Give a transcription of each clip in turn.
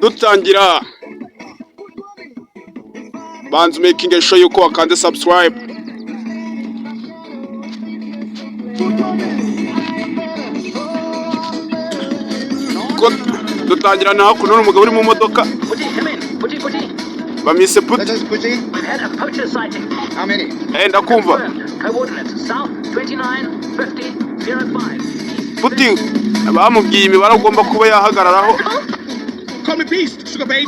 Dutangira, banza making sure yuko wakanze subscribe. Ko dutangira na hakuno n'umugabo uri mu modoka bamise Puti. This is Puti. We've had a poacher sighting. How many? Eh, ndakumva. Confirmed. Coordinates south 29 50 05. Puti bamubwiye imibare agomba kuba yahagararaho. Call me Beast, sugar babe.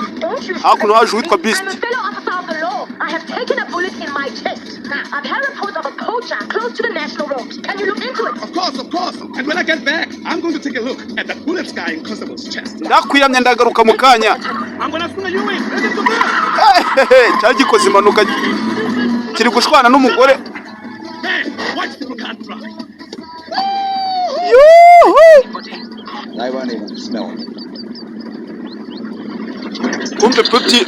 Hakuno haje uwitwa Beast. I'm a fellow officer of the law. I have taken a bullet in my chest. I've had reports of a poacher close to the national road. Can you look into it? Of course, of course. And when I get back, I'm going to take a look at that bullet scar in Constable's chest. Ndakwiramye, ndagaruka mu kanya. I'm gonna finger you in. Ready to go. Ehehe, cyari gikoze impanuka, kiri gushwana n'umugore. Hey, white people can't drive. Yuhu! They won't even smell it. Kumbe Puti,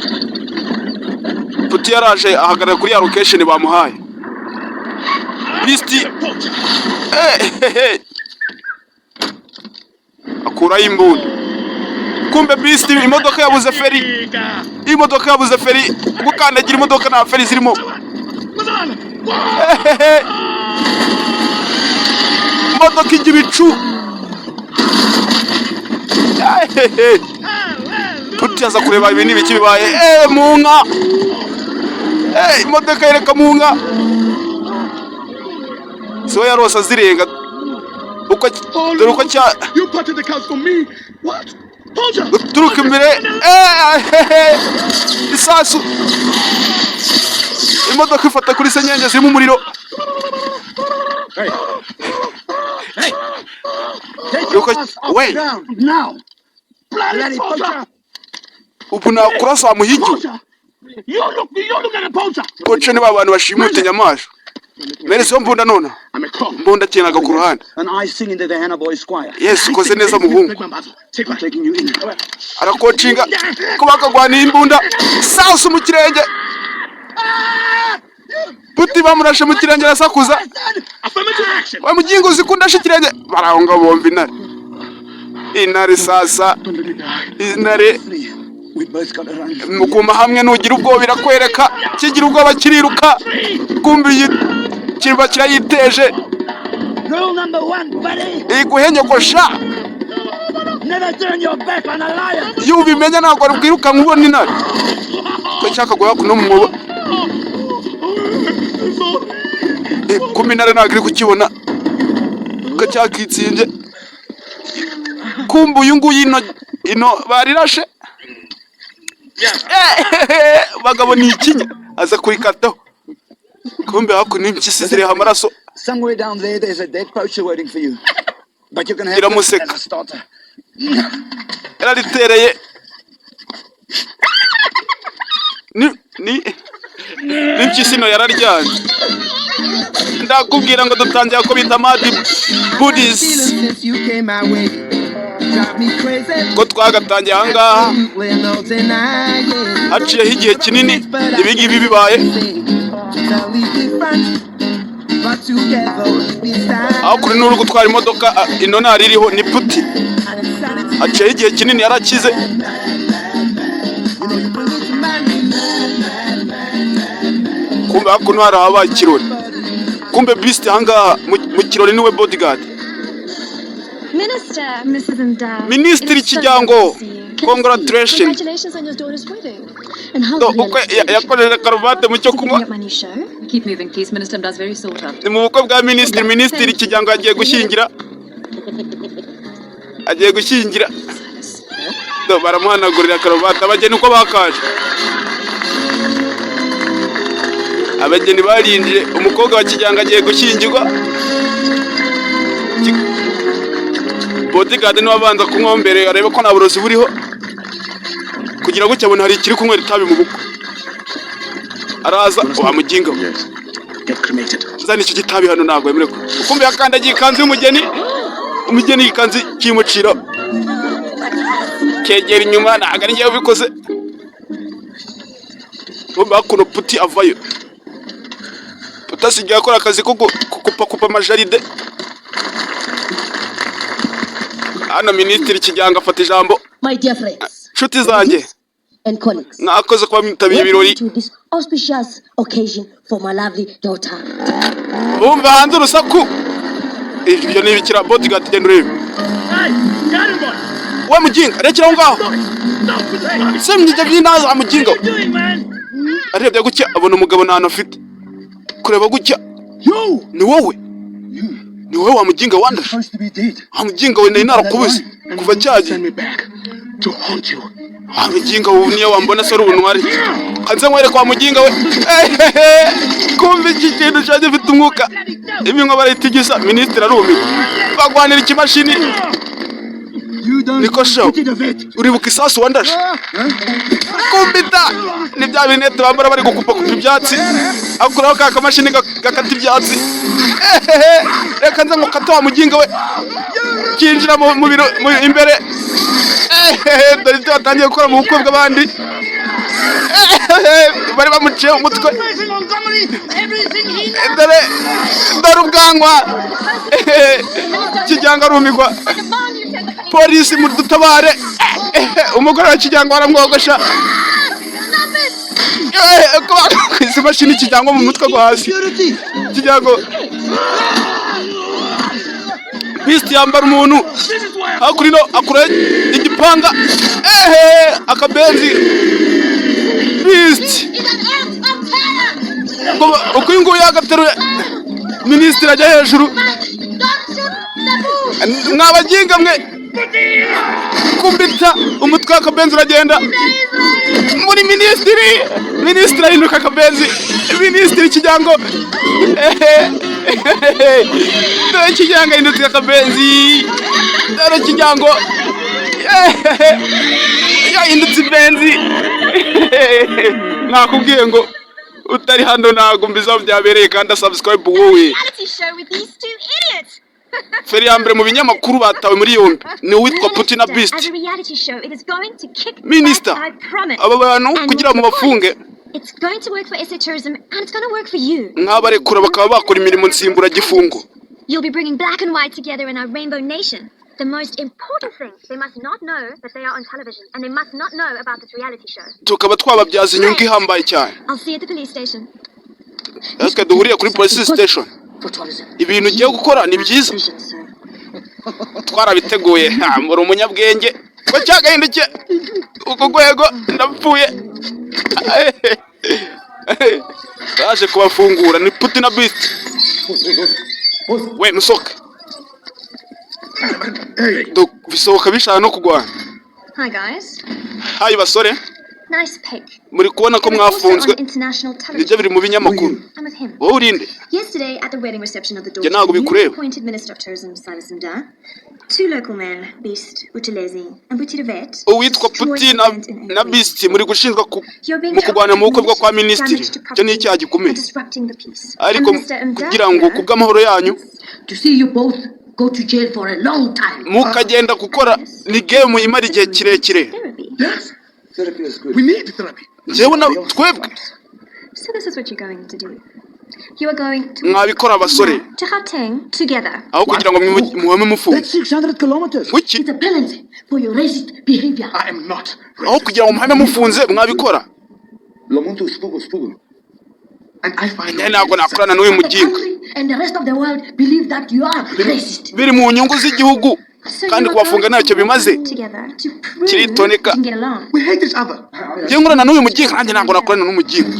Puti yaraje ahagarara kuri ya location bamuhaye. Beast. Poacher. Ehehe, akuraho imbunda. Kumbe Beast imodoka yabuze feri. Iga. Imodoka yabuze feri, gukandagira imodoka nta feri zirimo. Mazal. Ehehe, imodoka ijya ibicu. Ehehe, Puti aza kureba ibi n'ibiki bibaye. Mu nka. Imodoka yereka mu nka, siwe yarose azirenga uko. Dore uko cya You parted the cows for me. What? Poacher. Guturuka imbere. Ehehe, isasu, imodoka ifata kuri senyenge zirimo umuriro. Hey! Hey! Take your ass off Wait. the ground now! Bloody Bloody poacher. poacher! Ubu nakurasa wamuhigi. Poacher. You look at a poacher. Poacher ni ba bantu bashimuta inyamaswa. Mere siyo mbunda none. I'm a cop. Mbunda akinaga ku ruhande. And I sing into the Hannah Boys Choir. Yes, ukoze neza, muhungu. Take I'm one. taking you in. Arakocinga ko bakagwaniye imbunda, sasu mu kirenge. Puti bamurashe mu kirenge, arasakuza. Affirmative action. Wa mugingo, uzi ko undashe ikirenge? Baraho ngo bomba intare, intare sasa. Don't let me die. Intare. Flee. We both got to run. Muguma hamwe, nugira ubwoba birakwereka. Kigira ubwoba kiriruka. Kumva iyi kiba kirayiteje. Rule number one, buddy! Iguhenyogosha. Never turn your back on a lion! Iyo ubimenya ntabwo wari bwirukanka ubona intare ko nshaka guha kuno mu mwobo. Kumbe intare ntabwo iri kukibona ko cyakitsinze. Kumbe uyu nguyu ino ino barirashe. Bagabo ni ikinya, aza kurikataho. Kumbe hakuno impyisi ziriho amaraso. Somewhere down there, there's a dead poacher waiting for you. But you can have this Iramuseka. as a starter. Yararitereye ni n'impyisi ino yararyamye. Ndakubwira ngo dutangira ko bita Mad Buddies. Since you came my way, drive me crazy. Ko twagatangiye ahangaha, Absolutely no denying. haciyeho igihe kinini ibi ngibi bibaye. Totally different, but together we stand. Aho kuri n'uri gutwara imodoka, ino ntari iriho ni Puti. And insanity, Haciyeho igihe kinini, yarakize. you know you bring it to mind. Kumbe hakuno hari ahabaye ikirori. Kumbe Beast ahangaha mu kirori niwe bodyguard. Minister, Mrs. Ndau. Minisitiri It is so Kijyango, lovely to see you. congratulations. Congratulations on your daughter's wedding. And how's Do, the ukwe yakoresheje karuvati mu cyo kunywa. Picking up my new show? Keep moving, please. Minister Mda's very sought after. Ni mu bukwe bwa minisitiri. Minisitiri Kijyango agiye gushyingira, agiye gushyingira. Do, baramuhanagurira karuvati. Abageni uko bakaje, abageni barinjiye. Umukobwa wa Kijyango agiye gushyingirwa. Bodyguard niwe abanza kunywaho mbere, arebe ko nta burozi buriho. Kugira ngo cyabona hari ikiri kunywera itabi mu bukwe, araza wa muginga we. Yes. Get cremated. Zana icyo gitabi hano, ntabwo wemerewe. Ukumva yakandagiye ikanzu y'umugeni. Umugeni ikanzu kimucira, kegera inyuma. Ntabwo ari njyewe ubikoze. Kumbe hakuno Puti avayo. Puti asigaye akora akazi ko gukupakupa amajaride. Hano minisitiri Kijyanga afata ijambo. My dear friends, Nshuti zanjye, And colleagues. mwakoze kuba mwitabiriye ibirori. Welcome to this auspicious occasion for my lovely daughter. Bumva hanze urusaku. Ibyo ni ibikira. Bodyguard, genda urebe. We muginga, rekera aho ngaho. Semye ibyo by'intaza, muginga we. Arebye gutya abona umugabo nta hantu afite kureba gutya. You! Ni wowe, ni wowe wa muginga wandashe. Supposed to be dead. Wa muginga we, nari narakubuze kuva cyagiye. Send me back to haunt you. Wa muginga we, niyo wambona se ari ubuntu kanze nkwereke wa muginga we. Ehehe, kumva iki kintu cya gifite umwuka, iminwa barayitigisa. Minisitiri arumiwe, bagwanira ikimashini. You don't Niko show. put it of it. Uribuka isasu wandashe kumbita? Ni bya binete bambara bari gukupakupa ibyatsi, akuraho ka kamashini gakata ibyatsi. Ehehe, reka nze ngukate wa muginga we. Kinjira mu biro imbere. Ehehe, dore ibyo batangiye gukora mu bukwe bw'abandi. Ehehe, bari bamuciye umutwe. Dore, dore ubwanwa. Ehehe, kijyanga arumigwa. Polisi, mudutabare. Ehehe, umugore wa kijyanga baramwogosha. Ehehe, ko bakwiza imashini kijyangwa mu mutwe go hasi. Security. Kijyango Beast yambara umuntu hakurino, akura igipanga. Ehe, akabenzi Beast. Ngo uko uyu nguyu yagateruye, minisitiri ajya hejuru. Mwabaginga mwe, kumbita umutwe w'akabenzi uragenda muri minisitiri. Minisitiri ahinduka akabenzi. Minisitiri kijyango, ehe, dore kijyango ahindutse akabenzi. Dore kijyango, ehehe, yahindutse ibenzi. Nakubwiye ngo utari hano ntabwo mbizi aho byabereye. Kandi subscribe wowe. Reality show with these two idiots. Feri ya mbere mu binyamakuru, batawe muri yombi ni uwitwa Putin na Beast. As a reality show, it is going to kick Minister, butt, I promise. aba bantu And kugira ngo mubafunge, it's going to work for SA Tourism and it's going to work for you. mwabarekura bakaba bakora imirimo nsimburagifungo. You'll be bringing black and white together in our rainbow nation. The most important thing, they must not know that they are on television and they must not know about this reality show. Tukaba twababyaza inyungu ihambaye cyane. I'll see you at the police station. Natwe duhuriye kuri police station. For tourism. Ibintu ugiye gukora ni byiza. Vision, sir. Twarabiteguye. Ha, muri umunyabwenge ko cyagahindukiye urwo rwego, ndapfuye. Baje kubafungura ni Putin na Beast. We musoke. Bisohoka bishaka no kurwana. Hi guys. Hi basore. Nice pic. Muri kubona ko It was also mwafunzwe. on international Nibyo television. biri mu binyamakuru. I'm with him. Wowe urinde? Yesterday, at the wedding reception of the Njye daughter ntabwo of the newly bikureba. appointed Minister of Tourism, Silas Mda, two local men, Beast Buthelezi and Butirevet, Uwitwa Putin na Beast, muri gushinjwa mu kurwana mu bukwe bwo kwa minisitiri. Icyo ni icyaha gikomeye, ariko kugira ngo kubw'amahoro yanyu To see you both go to jail for a long time. mukagenda gukora ni game imara igihe kirekire. Therapy. Yes, Therapy is good. we need therapy. Njyewe na twebwe. So this is what you're going to do. You are going to Mwabikora abasore. to Gauteng together. Aho kugira ngo muhame mufunze. That's 600 kilometers. Kuki? It's a penalty for your racist behavior. I am not Aho kugira ngo muhame mufunze, mwabikora. Lomuntu spugu spugu. And I find Njye ntabwo nakorana n'uyu The muginga. country and the rest of the world believe that you are racist. Biri mu nyungu z'igihugu So kandi you are kubafunga going ntacyo to bimaze. work together to prove Kiritoneka. you can get along. We hate each other. Njye nkorana n'uyu muginga? Nanjye ntabwo nakorana n'umuginga.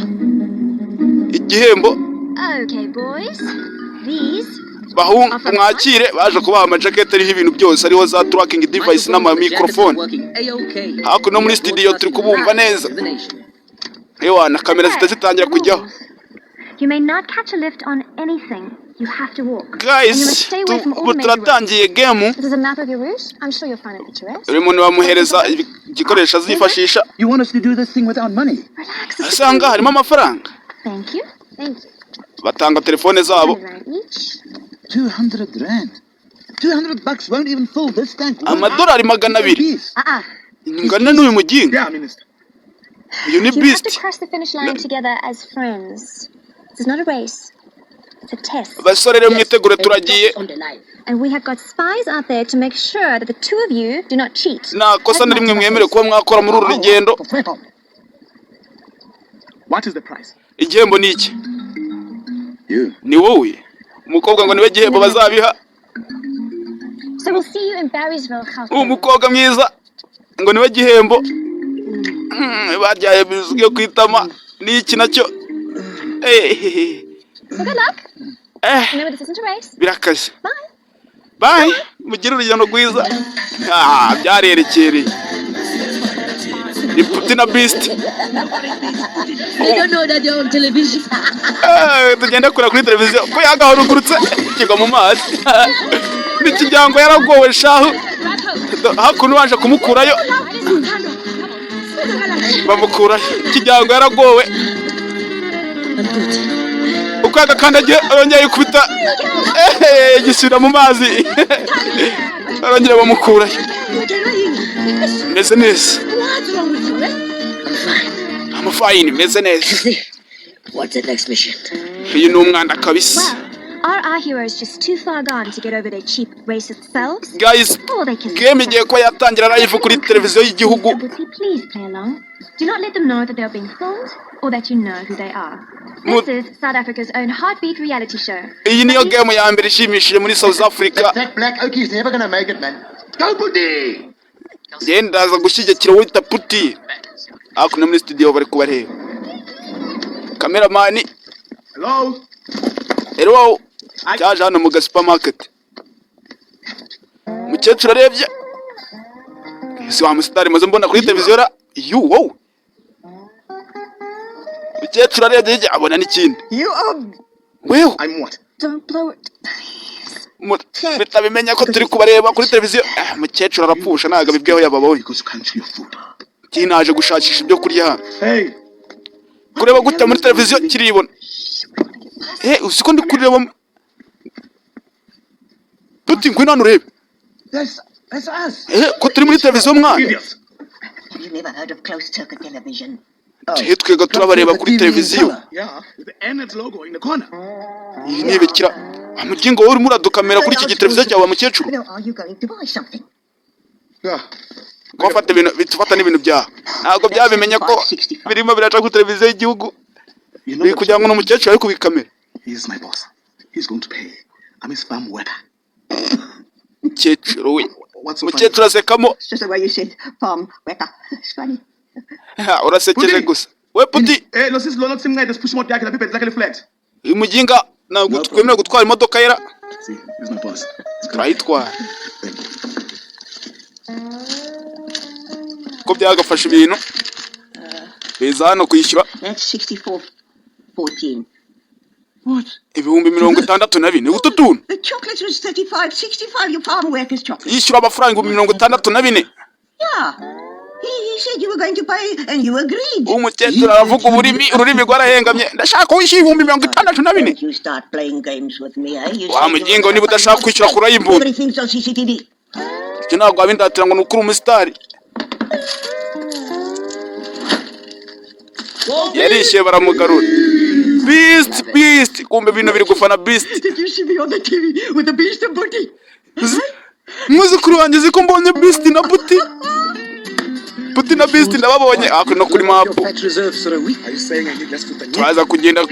Igihembo. Okay, boys. These Bahungu, mwakire. Baje kubaha amajaketi ariho ibintu byose, ariho za tracking device n'amamikrofone. Hakuno muri studio turi kubumva neza. Ewa, na kamera zihita zitangira kujyaho. You may not catch a lift on anything. You have to walk. And you Guys, must stay away from all ubu the major roads. turatangiye game. This is a map of your route. I'm sure you'll find it picturesque. Buri muntu bamuhereza igikoresho azifashisha. You want us to do this thing without money? Relax. It's Asanga harimo amafaranga. Thank you. Thank you. Batanga telefone zabo. 100 rand each. 200 rand. $200 won't even fill this tank. Amadolari 200. Peace. Uh-uh. Ngana n'uyu muginga. Yeah, Minister. Uyu ni You have to Beast. cross the finish line together as friends. This is not a race. It's a test. Basore rero, mwitegure, turagiye. On the line. And we have got spies out there to make sure that the two of you do not cheat. Nta kosa na rimwe mwemerewe kuba mwakora muri uru rugendo. What is the price? Igihembo ni iki? You. Ni wowe umukobwa, ngo niwe gihembo bazabiha. So we'll see you in Barrysville, Gauteng. Umukobwa mwiza ngo niwe gihembo. Baryaye biswi yo kwitama n'iki nacyo. So good luck. Remember, this isn't a race. Birakaze. Bye. Bye, mugire urugendo rwiza. Ah, byarerekereye, ni Puti na Beast. They don't know that you're on television. Tugende kure kuri televiziyo ko yagahurugurutse kigwa mu mazi n'ikijyango, yaragowe shahu. Hakuno baje kumukurayo, bamukurayo ikijyango, yaragowe. I'm good. Uko yagakandagiye arongera yikubita, gisubira mu mazi, arongera bamukurayo. Meze neza. What's wrong with you, eh? I'm fine. I'm fine, meze neza. What's the next mission? Uyu ni umwanda kabisa. Well, are our heroes just too far gone to get over their cheap racist selves? Guys, Or they can game igiye kuba yatangira live kuri televiziyo y'igihugu. Buti, please play along. Do not let them know that they are being filmed or that you know who they are. This is South Africa's own Heartbeat reality show. Iyi niyo game ya mbere ishimishije muri South Africa. That black okie is never gonna make it, man. Go, Puti! Njye ndaza gushyigikira uwita Puti. Hakuno muri studio bari kubareba, cameraman. Hello? Rero cyaje hano mu ga supermarket, umukecuru arebye si wa musitari maze mbona kuri televiziyo ra yu wowe. Umukecuru arebye hirya abona n'ikindi. You are. Wewe. I'm what? Don't blow it, please. Bitabimenya ko turi kubareba kuri televiziyo. Umukecuru arapfusha, ntabwo abibwiyeho yababonye. Because you can't chew your food. Iki naje gushakisha ibyo kurya hano. Hey! Kureba gutya muri televiziyo kiribona. Uzi ko ndi kureba? Puti, ngwino hano urebe. That's us. Ko turi muri televiziyo, mwana. Idiots! Have you never heard of closed circuit television? Twega turabareba kuri televiziyo. Yeah, with the Nnet logo in the corner. Iyi ni ibikira mugingo, wowe urimo uradukamera kuri iki giteleviziyo cyawe wa mukecuru. Now, are you going to buy something? Yeah. Ko bafata ibintu bitufata n'ibintu byawe, ntabwo byabimenya ko birimo biraca kuri televiziyo y'igihugu. You know Biri kugira ngo ni umukecuru ari kubikamera. He's my boss. He's going to pay. I'm his farm worker. Mukecuru we. What's so funny? Umukecuru asekamo. It's just the way you said farm worker. It's funny. Urasekeje Puti. gusa we Puti. Eh, no, sis, lona simncede siphushe imoto yakhe lapha ibhedi lakhe liflat. Uyu muginga ntabwo twemerewe gutwara imodoka yera. See, he's my boss. Turayitwara. Thank you. Ko byagafasha ibintu biza hano kwishyura. That's 64.14. What? 64,000 utu tuntu. The chocolate was 35.65. Your farm workers' chocolate. Yishyura amafaranga 64,000. Yeah. He said you were going to pay, and you agreed. Umukecuru aravuga ururimi, ururimi rwarahengamye. Ndashaka wishyura 64,000. Don't you start playing games with me, eh? You Wa said you mugingo, were niba udashaka kwishyura kurayo imbunda. Everything's on CCTV. Icyo ntabwo wabindatira ngo ni ukuri umusitari. Yarishyuye, baramugarura. Beast, Beast, kumbe bino biri gufana Beast. Did you see me on the TV with the Beast and Booty? Mwuzukuru wanjye, uzi ko mbonye Beast na Buti, Buti na Beast, ndababonye hakuno kuri map. Your fat reserves for a week. Are you saying I need less food than you? Turaza kugenda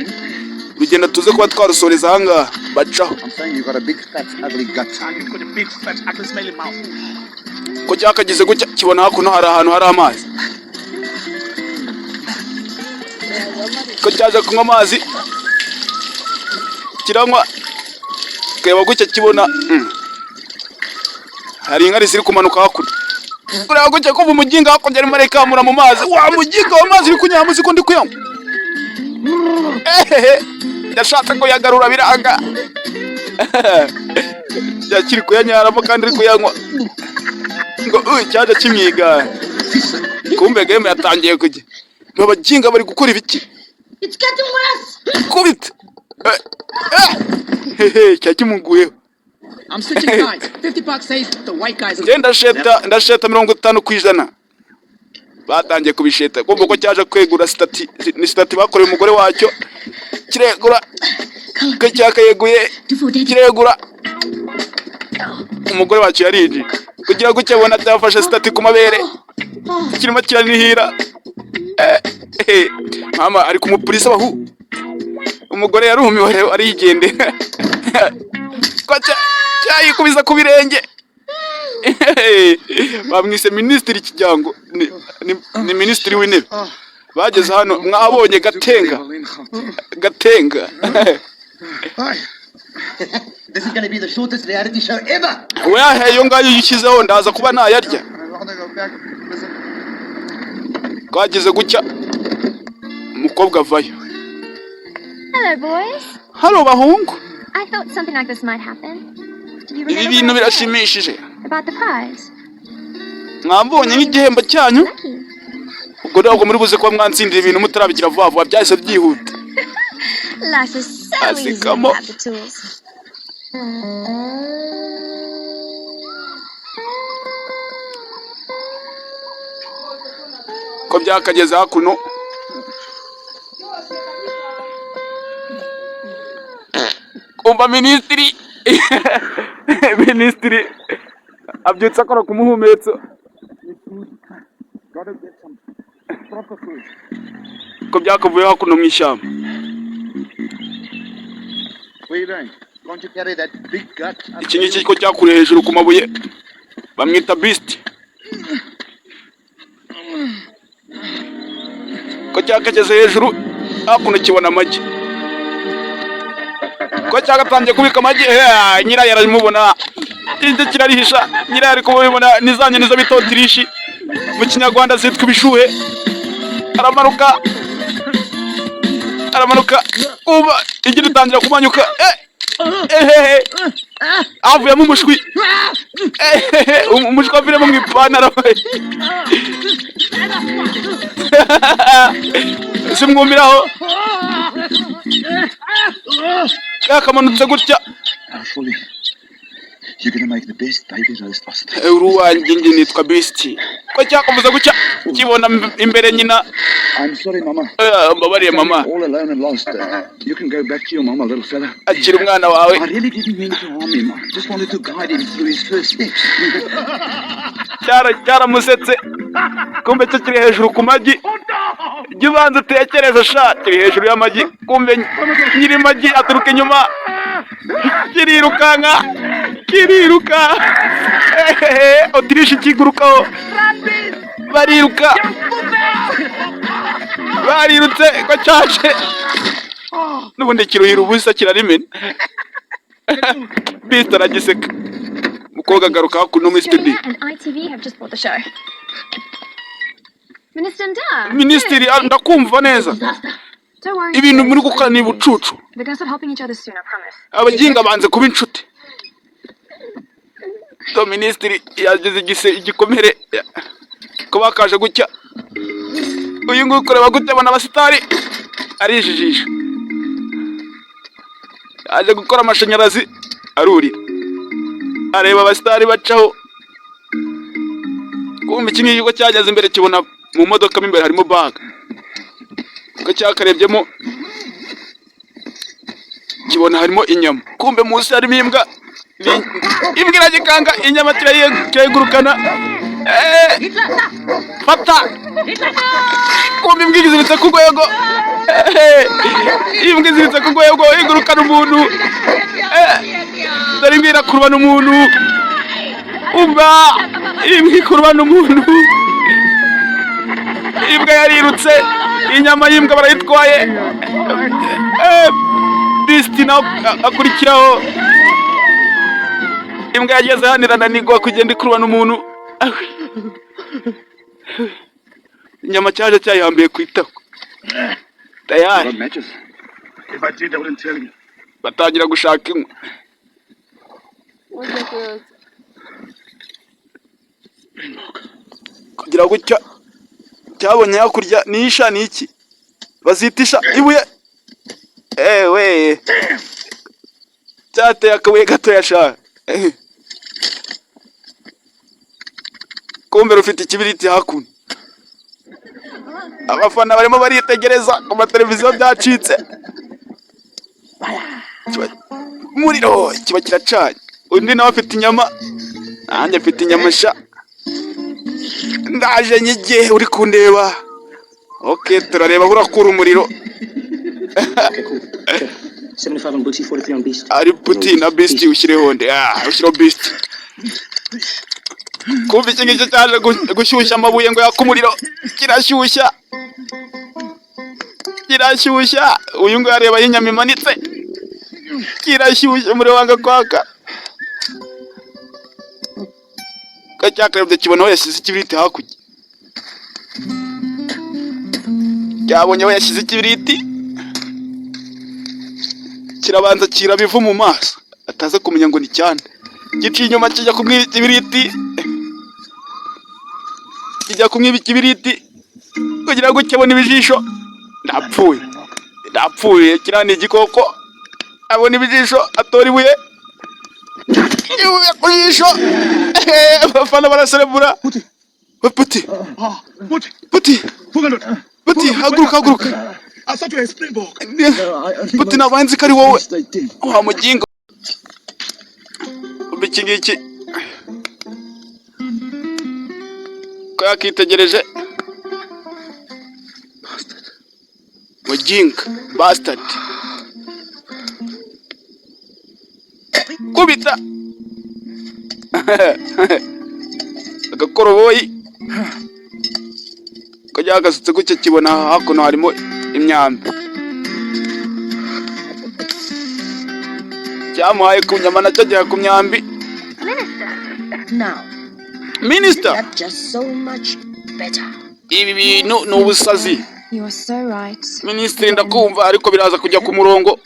urugendo tuze kuba twarusoreza ahangaha bacaho. I'm saying you've got a big, fat, ugly gut. And you've got a big, fat, ugly, smelly mouth. Ko cyakagize gutya kibona hakuno hari ahantu hari amazi, ko cyaje kunywa amazi, kiranywa, kureba gutya kibona hari inkari ziri kumanuka hakurya. Kureba gutya kumva umuginga hakurya arimo arikamura mu mazi. Wa muginga w'amazi uri kunywa, uzi ko ndi kuyanywa? Ehehe, yashatse kuyagarura biranga, yakiri kuyanyaramo kandi uri kuyanywa ngo cyaje kimwigana. Kumbe game yatangiye kujya. Abaginga bari gukora ibiki? It's getting worse. Kubita. Eh, hehe, cya kimuguyeho. I'm switching sides. $50 says the white guys. Njye ndasheta, ndasheta 50%. Batangiye kubisheta, kumva ko cyaje kwegura status. Ni status bakoreye umugore wacyo. Kiregura ko cyakayeguye, kiregura. Umugore wacu yarinjiye kugira gutya abona byafashe sitati ku mabere, kirimo kiranihira. Eh, mama ari kumupurisa bahu. Umugore yarumiwe rero, arigendera ko cyayikubiza ku birenge. Bamwise Minisitiri Kijyango, ni Minisitiri w'Intebe. Bageze hano, mwabonye Gatenga, Gatenga. This is going to be the shortest reality show ever. Wehe, iyo ngayo uyishyizeho ndaza kuba nayarya. I'd rather go back to prison. Twagize gutya, umukobwa avayo. Hello, boys. Hano bahungu. I thought something like this might happen. Do you Ibi remember bintu what I said birashimishije. about the prize? Mwambonye nk'igihembo cyanyu. Lucky. Ubwo ntabwo muri buze kuba mwansindira ibintu mutarabigira vuba vuba, byahise byihuta. Life is so easy when Asikamo. you have the tools. Ko byakageze hakuno, kumva minisitiri abyutse akora ku muhumetso. Gotta get some proper food. Ko byakavuye hakuno mu ishyamba. Where you going? Can't you carry that big gut up Iki ngiki ko cyakuriye hejuru ku mabuye, bamwita Beast. Ko cyakageze hejuru hakuno, kibona amagi, ko cyagatangiye kubika amagi. Nyirayo aramubona, ikindi kirarihisha. Nyirayo ari kumubibona. Ni za nyoni zo bita autruche, mu Kinyarwanda zitwa ibishuhe. Aramanuka, aramanuka, uba igi ritangira kumanyuka. Ehehe, havuyemo umushwi. Ehehe, umushwi waviremo mu ipantaro. Simwumiraho, yakamanutse gutya. Now, surely you're going to make the best baby roast ostrich. Uri uwanjye, njye nitwa Beast. Ko cyakomeza gutya, kibona imbere nyina. I'm sorry, Mama. Mbabariye mama. All alone and lost. You can go back to your mama, little fella. Akira umwana wawe. I really didn't mean to harm him. I just wanted to guide him through his first steps. Cyaramusetse, kumbe cyo kiri hejuru ku magi. Jya ubanza utekereze sha. Kiri hejuru y'amagi, kumbe nyiri magi aturuka inyuma. Kirirukanka, kiriruka. Ehehe, autruche kigurukaho. Bariruka, barirutse. Ko cyaje n'ubundi kiruhira ubusa, kirarimena. Beast aragiseka. Umukobwa agaruka hakuno muri studio. Australia and ITV have just bought the show. Minister Nda. Minisitiri, ah, ndakumva neza. Don't worry. Ibintu muri gukora ni ubucucu. They're gonna start helping each other soon, I promise. Abaginga banze kuba inshuti. To minisitiri yagize igise igikomere. Ko bakaje gutya, uyu nguyu kureba gutya abona abasitari, arijijisha. Yaje gukora amashanyarazi, arurira, areba abasitari bacaho. Kumva iki ngiki ko cyageze imbere, kibona mu modoka mo imbere harimo bag. Ko cyakarebyemo, kibona harimo inyama. Kumbe munsi harimo imbwa. Imbwa iragikanga, inyama kirayigurukana. Fata! Kumbe imbwa iziritse ku rwego. Imbwa iziritse ku rwego, igurukana umuntu. Dore imbwa irakurubana umuntu. Umva, imbwa ikurubana umuntu. Imbwa yarirutse, inyama y'imbwa barayitwaye. Beast nawe akurikiraho. Imbwa yageze hano irananirwa kugenda ikurubana umuntu. Inyama cyaje cyayihambiye ku itako tayari. Got matches? If I did, I wouldn't tell you. Batangira gushaka inkwi. What's that? Kugira gutya, cyabonye hakurya ni isha, ni iki bazita isha, ibuye. Ewe, cyateye akabuye gatoya sha. Kumbe rufite ikibiriti hakuno. Abafana barimo baritegereza ku mateleviziyo, byacitse. Umuriro kiba kiracanye. Undi nawe afite inyama, nanjye mfite inyama sha. Ndaje nyige uri kundeba. OK, turareba aho urakura umuriro. Okay, cool. Check. 75 on Booty, 43 on Beast. Ari Puti na Beast, ushyireho nde? Ah, ushyireho Beast. Kumva iki ngiki cyaje gushyushya amabuye ngo yake umuriro, kirashyushya, kirashyushya. Uyu nguyu areba aho inyama imanitse, kirashyushya, umuriro wanga kwaka. Kacyakarebye kibona aho yashyize ikibiriti hakurya, cyabonye aho yashyize ikibiriti, kirabanza kiraba ivu mu maso ataza kumenya ngo ni cyane. Giciye inyuma kijya kumwiba ikibiriti, kijya kumwiba ikibiriti kugira ngo kibone ibijisho. Ndapfuye, ndapfuye! Kiriya ni igikoko. Abona ibijisho, atora ibuye, ibuye ku jisho. Abafana baraserebura. We Puti! Puti! Puti! 400. Puti, haguruka, haguruka! I thought you were a Springbok. Puti, ntabwo nzi ko ari wowe wa mugingo. Umva iki ngiki ko yakitegereje. Muginga, bastard! Kubita agakoroboyi kajya gasutse gutya, kibona hakuno harimo imyambi. Cyamuhaye ku nyama, nacyo giha ku myambi. Now, Minisita, that just so much better. ibi bintu ni ubusazi. You are so right. Minisitiri, ndakumva, ariko biraza kujya ku murongo.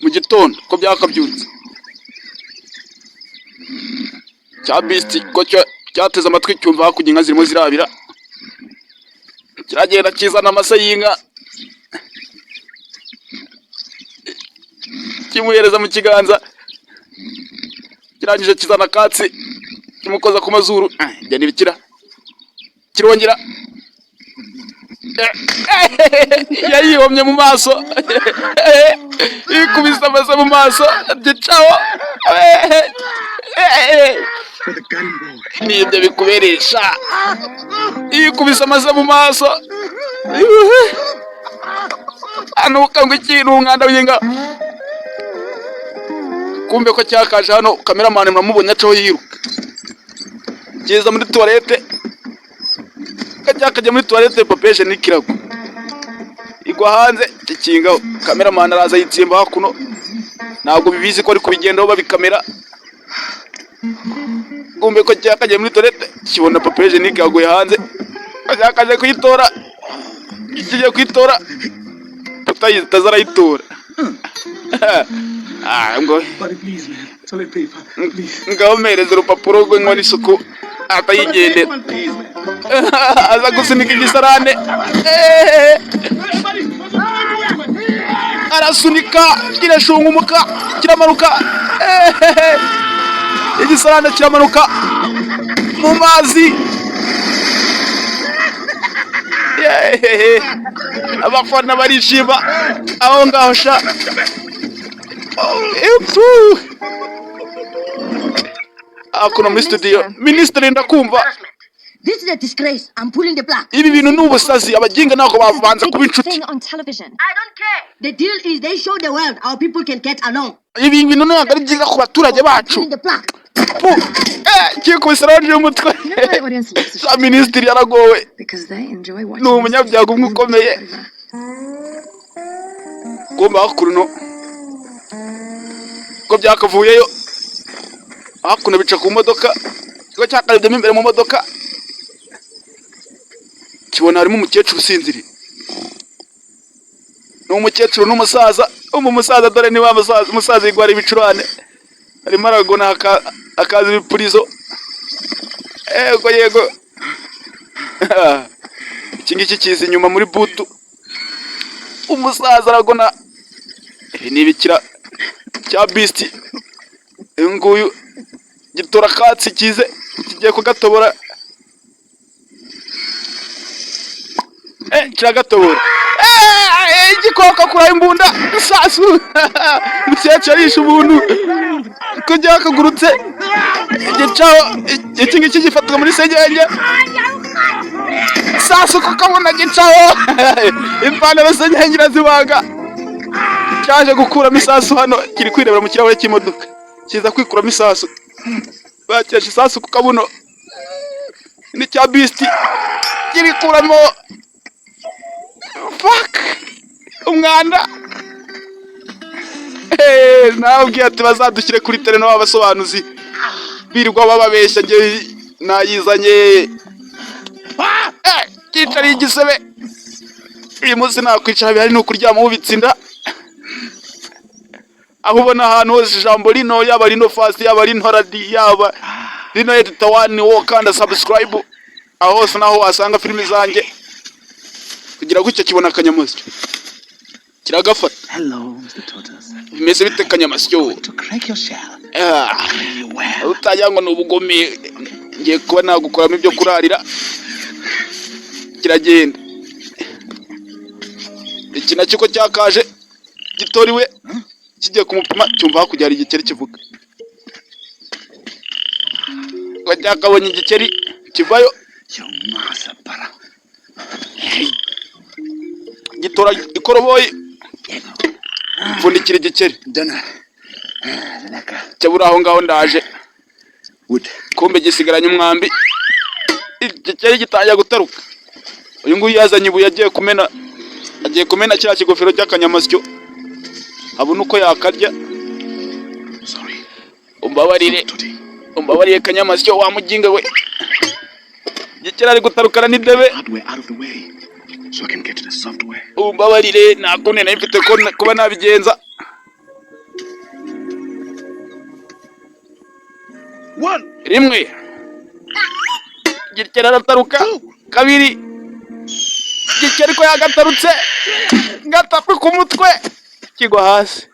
Mu gitondo ko byakabyutse, cya Beast ko cyateze amatwi, cyumva hakurya inka zirimo zirabira, kiragenda kizana amase y'inka, kimuhereza mu kiganza. Kirangije kizana akatsi, kimukoza ku mazuru. Ah, ibyo ntibikira. Kirongera yayihomye mu maso, ikubise amase mu maso, gicaho. For the gun boy. Nibyo bikuberesha, yikubise amase mu maso, anuka ngo ikintu umwanda w'inka. Kumbe ko cyakaje hano, cameraman muramubonye acaho yiruka, kiza muri toilette, cyakajya muri toilette, papeje n'ikirago igwa hanze, kikingaho. Cameraman araza yitsimba hakuno, ntabwo bibizi ko ari kubigendaho babikamera. Kumbe ko cyakagiye muri toilette, kibona papeje n'ikaguye hanze, cyakaje kuyitora, kigiye kuyitora, tutayitaza arayitora. Ah, ngo Buddy, please, man. Toilet paper. Please. ngaho mpereza urupapuro rw'inkora isuku atayigendera. Come on, please, man. Aza gusunika igisarane. Buddy, Arasunika, kirashungumuka, kiramanuka. Igisarane kiramanuka mu mazi. Yehehe. Abafana barishima aho ngaho sha. Epfu. Hakuno muri studio, minisitiri, ndakumva. This is a disgrace. I'm pulling the plug. Ibi bintu ni ubusazi, abaginga ntabwo babanza kuba inshuti. Thing on television. I don't care. The deal is they show the world our people can get along. Ibi bintu ntabwo ari byiza ku baturage bacu. Pulling the plug. Pu! Kikubise orange y'umutwe. You know why audience loves the Sa show? minisitiri yaragowe. Because they enjoy watching. Ni umunyabyago umwe ukomeye. Kumba hakuno ko byakavuyeyo, hakuno bica ku modoka, kiba cyakarebyemo imbere mu modoka, kibona harimo umukecuru usinziriye. Ni umukecuru n'umusaza. Umu musaza, dore ni wa musaza, umusaza yigwara ibicurane, arimo aragona akaza ibipurizo. Yego yego, iki ngiki kiza inyuma muri boot. Umusaza aragona. Ibi ni ibikira cya Beast. Uyu nguyu gitora akatsi, kize kigiye kugatobora. Kiragatobora. Igikoko kuraho imbunda isasu. Umukecuru arisha umuntu kujya yakagurutse gicaho. Iki ngiki gifatwa muri senyenge sasu, kuko abona gicaho ipantaro, senyenge irazibaga. Cyaje gukuramo isasu hano, kiri kwirebera mu kirahure cy'imodoka, kiza kwikuramo isasu. Bakesha isasu ku kabuno ni cya Beast kirikuramo. Fuck, umwanda. Nababwiye ati bazadushyire kuri tele n'abasobanuzi birirwa bababeshya, njye nayizanye. Cyicariye igisebe. Uyu munsi nakwicara bihari ni ukuryama wubitse inda. Aho ubona ahantu hose ijambo rino, yaba rino fast, yaba rino radi, yaba rino editor one, wo kanda subscribe, aho hose naho wasanga filimi zanjye. Kugira gutya kibona akanyamasyo, kiragafata. Hello, Mr. Tortoise. Bimeze bite, kanyamasyo? To crack your shell. Ah, Really well. utagira ngo ni ubugome, ngiye kuba nagukoramo ibyo kurarira. Kiragenda iki nacyo ko cyakaje gitoriwe, kigiye kumupima, cyumva hakurya hari igikeri kivuga ngo cyakabonye igikeri kivayo. Yo, masa para. Gitora ikoroboyi, pfundikira igikeri. Dinner. Ah, lekker. Cyabura aho ngaho, ndaje. Wood. Kumbe gisigaranye umwambi. Igikeri gitangira gutaruka. Uyu nguyu yazanye ibuye, agiye kumena, agiye kumena kiriya kigofero cy'akanyamasyo, abona uko yakarya. Sorry. Umbabarire. Toti. Umbabarire kanyamasyo, wa muginga we. Igikeri ari gutarukana n'idebe. Hardware out of the way so I can get to the software. Umbabarire, nta kundi nari mfite ko kuba nabigenza. One, Rimwe, gikeri arataruka. Kabiri, gikeri ko yagatarutse, gatatu, ku mutwe kigwa hasi.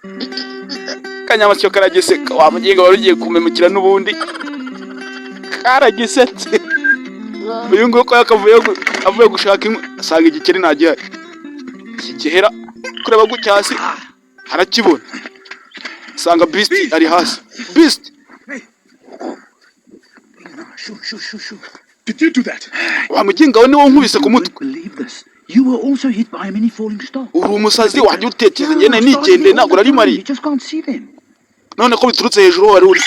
Kanyamasyo karagiseka. Wa muginga wari ugiye kumemukira n'ubundi, karagisetse. Uyu nguyu ko yakavuye avuye gushaka inkwi, asanga igikeri ntagihari. Iki gihera kureba gutya hasi arakibona, asanga Beast ari hasi. Beast. Shoo, shoo, shoo, shoo. Did you do that? Wa muginga we, niwo nkubise ku mutwe. Won't believe this. You were also hit by a mini falling star. Uri umusazi, wajya utekereza. Njye nari nigendeye, ntabwo nari mari. You just can't see them. None ko biturutse hejuru wari uri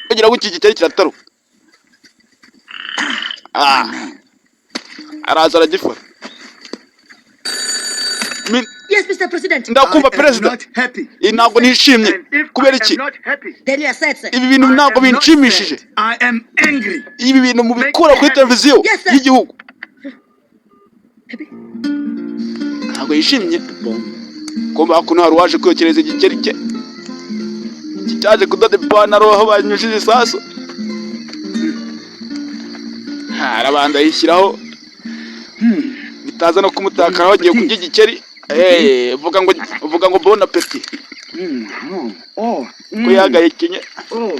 kugira ngo iki gikeri kirataruka. Ah, araza aragifata. Yes, Mr. President. Ndakumva perezida. Not happy. Ntabwo nishimye. Kubera iki? Not happy. Then you are sad, sir. Ibi bintu ntabwo binshimishije. I am angry. Ibi bintu mubikura kuri televiziyo Yes, sir. y'igihugu. Ntabwo yishimye. Kumva hakuno hari uwaje kwiyokereza igikeri cye. Iki cyaje kudoda ipantaro aho banyujije isasu. Arabanza yishyiraho bitaza no kumutakara aho agiye kurya igikeri. Vuga ngo bon appétit. Oh, oh, Ko yagahekenye. Oh,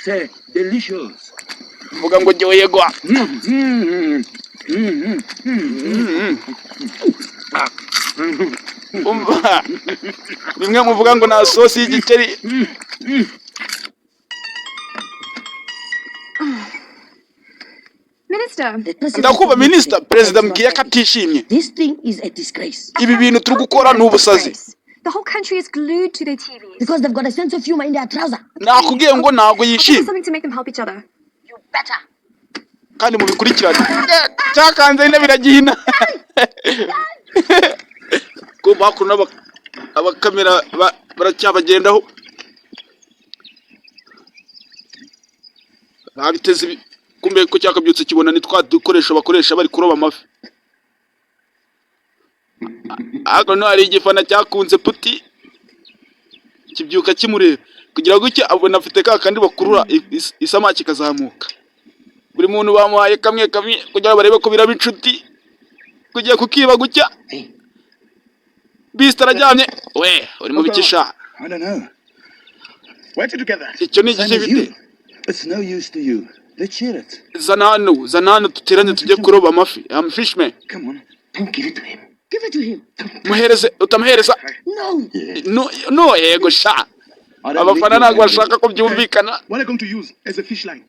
c'est delicious. Vuga ngo jyoyegwa. Umva, bimwe muvuga ngo nta sosi y'igikeri. Minister, Ndakuba minisita. Perezida mbwiye ko atishimye. This thing is a disgrace. Ibi bintu turi gukora ni ubusazi. The whole country is glued to their TVs. Because they've got a sense of humor in their trouser. Nakubwiye ngo ntabwo I'll think of yishimye. something to make them help each other. You better. Kandi mubikurikirane. Cyakanze intebe iragihina. Kumva hakuno abakamera baracyabagendaho, babiteze kumbe ko cyakabyutse kibona ni twa dukoresho bakoresha bari kuroba amafi. Hakuno hari igifana cyakunze puti, kibyuka kimureba kugira gutya, abona afite ka kandi bakurura isamaki ikazamuka. Buri muntu bamuhaye kamwe kamwe kugira ngo barebe ko biraba inshuti. Kugiye kukiba gutya, Beast araryamye. We uri mu bikisha? I don't know. Where did you get that? Icyo ni Same igiki as bite? you. It's no use to you. Let's share it. Zana hano, zana hano, duteranye tujye kuroba amafi. I'm fishman. Come on. Don't give it to him. Give it to him. Muhereze, utamuhereza. No. No, no, yego sha. Abafana ntabwo bashaka ko byumvikana. What are you going to use as a fish line?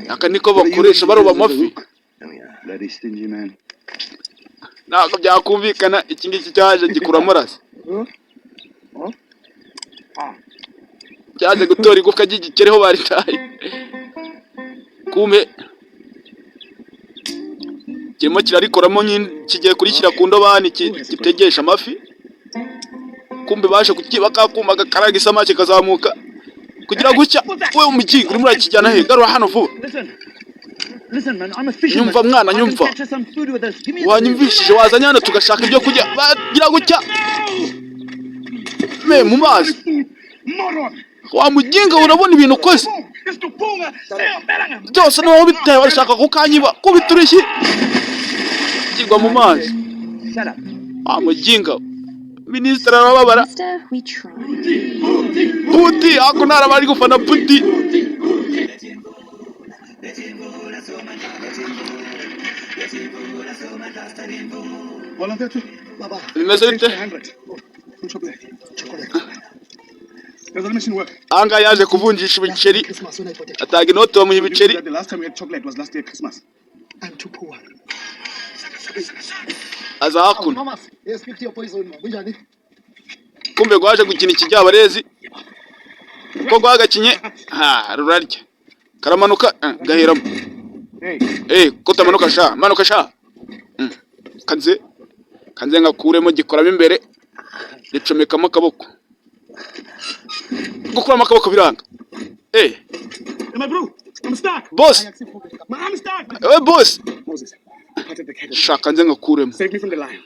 Aka niko bakoresha baroba amafi. Bloody stingy man. Ntabwo byakumvikana. Iki ngiki cyaje gikuramo rasi, cyaje gutora igufwa ry'igikereho baritaye. Kumbe kirimo kirarikoramo nyine, kigiye kurishyira ku ndobani gitegesha amafi. Kumbe baje kukiba kakuma gakaraga isamaki kazamuka kugira gutya. We umukingo urimo urakijyana he? Garura hano vuba. Listen. Listen, man, I'm a fisherman. Nyumva mwana, I can nyumva. catch us some food with this. Give me a Wanyumvishije? Wazanye hano tugashaka ibyo kurya. Bagira gutya me mu mazi. Moron! Wa muginga, urabona ibintu ukoze? It's to punga! Byose niwowe ubiteye, barashaka kukanyiba. Kubita urushyi kigwa mu mazi. Shut up. Wa muginga, minisitiri arababara. Mister, we tried. Puti ako ntara bari gufana puti. Volunteer too. Baba. Bimeze bite? 100. Oh, chocolate. Chocolate. Does that machine work? Ahangaha yaje kuvunjisha ibiceri. Christmas when I bought it. Atanga inoti, bamuha ibiceri. The last time we had chocolate was last year Christmas. I'm too poor. Aza hakuno. Thomas, yes, 50 your poison. Kunjani? Kumbe rwaje gukina ikijyabarezi ko rwagakinye ha rurarya karamanuka, gaheramo. Hey. Eh, ko utamanuka sha? Manuka sha. Kanze kanze ngakuremo, gikoramo imbere, ricomekamo akaboko. Gukuramo akaboko biranga, eh. Hey, my bro, I'm stuck. Boss. My arm's stuck. Eh, boss. Moses, part of the kettle. Sha, kanze ngakuremo. Save me from the lion.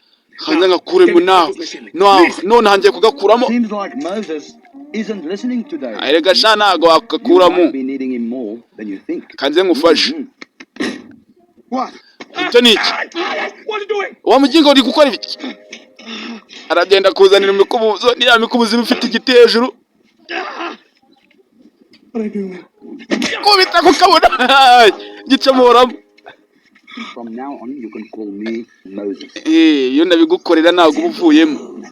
Kanze ngakuremo nawe nawe none hangiye kugakuramo. Seems like Moses isn't listening today. Erega sha, ntago You wagakuramo. might be needing him more than you think. Kanze ngufashe. What? Icyo ni iki? What are you doing? Wa mugingo, uri gukora ibiki? Aragenda kuzanira imikubuzo, niya mikubuzo iba ifite igiti hejuru. What are you doing, man? Kubita kukabona gicomoramo. From now on, you can call me Moses. Eh, iyo nabigukorera ntabwo uba uvuyemo.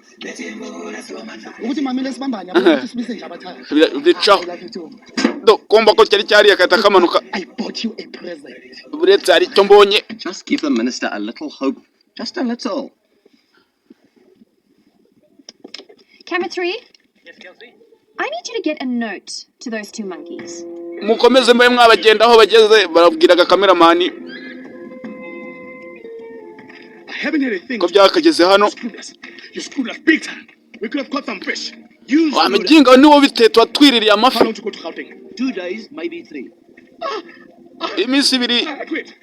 Ukuthi mamile sibambane yabo ukuthi sibise nje abathaya. Bicaho. I love you too. Do kumva ko cyari cyariye agahita kamanuka. I bought you a present. Uretse hari icyo mbonye. Just give the minister a little hope. Just a little. Camera three. Yes, Kelsey. I need you to get a note to those two monkeys. Mukomeze mube mwabagenda aho bageze, barabwiraga kameramani. I haven't heard a thing. Ko byakageze hano. You screwed us. You screwed us big time. We could have caught some fish. You Wa screwed us. muginga, niwo biteye, tuba twiririye How amafi. long to go to Gauteng? 2 days, maybe three. Iminsi 2. I quit.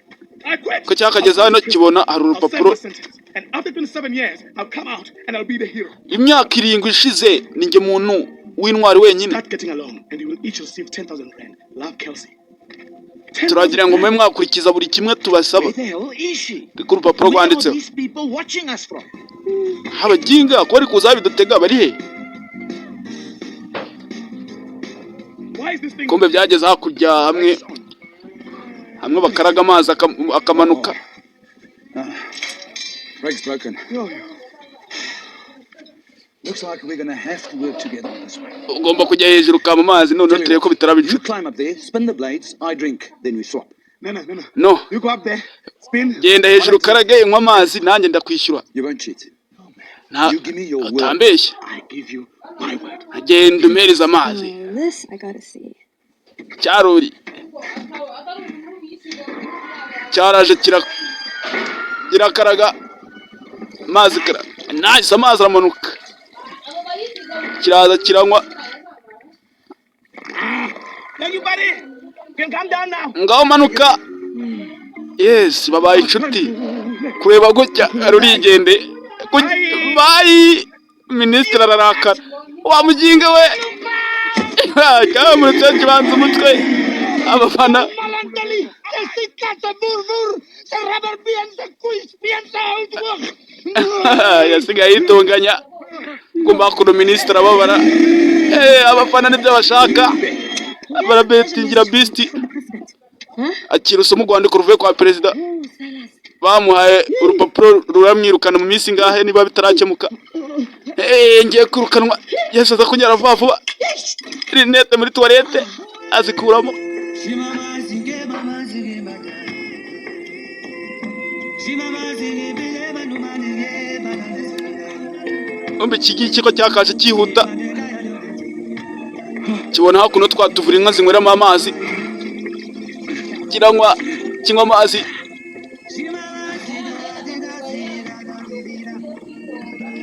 I quit. Ko cyakageze hano kibona hari I'll serve urupapuro. the sentence. And after 27 years, I'll come out and I'll be the hero. Imyaka 7 ishize ninjye muntu w'intwari wenyine. Start getting along, and you will each receive 10,000 rand. Love, Kelsey. 10,000 Turagira ngo mube rand. mwakurikiza buri kimwe tubasaba. Where the hell is she? Ku rupapuro Where are rwanditseho. these people watching us from? Abaginga ko bari kuza bidutega, bari he? Why is this thing? Kumbe byageze hakurya hamwe hamwe bakaraga amazi akamanuka. Brake's broken. Looks like we're gonna have to work together on this one. Ugomba kujya hejuru ukama amazi, noneho turebe ko bitaraba You inshuti. climb up there, spin the blades, I drink, then we swap. No, no, no, no. No. You go up there, spin. Genda hejuru ukarage, unywe amazi, nanjye ndakwishyura. You won't cheat. Nta You give me your word. utambeshya. I give you my word. Genda umpereze amazi. Oh, this I gotta see. Cyaruri cyaraje kirakaraga amazi kara nahise amazi aramanuka, kiraza kiranywa. Thank you, buddy. You can come down now. Ngaho manuka. Yes, babaye inshuti. Kureba gutya rurigende. Bayi minisitiri ararakara. Wa muginga we, kamurutse kibanza umutwe abafana. Malantali, se vur se rubber bien se quiz bien se outwork. Yasigaye yitunganya kumva kuno minisitiri ababara. Eh, abafana nibyo bashaka, barabetingira bisiti. From the president. Akira usoma urwandiko ruvuye kwa perezida. Oh, Silas. Bamuhaye urupapuro ruramwirukana mu minsi ingahe niba bitarakemuka. Ngiye kwirukanwa. Yesu aza kunyara vuba vuba. Rinete muri toilette azikuramo. Umva iki ngiki ko cyakaje cyihuta, kibona hakuno twatuvura inka zinyweramo amazi, kiranywa, kinywa amazi.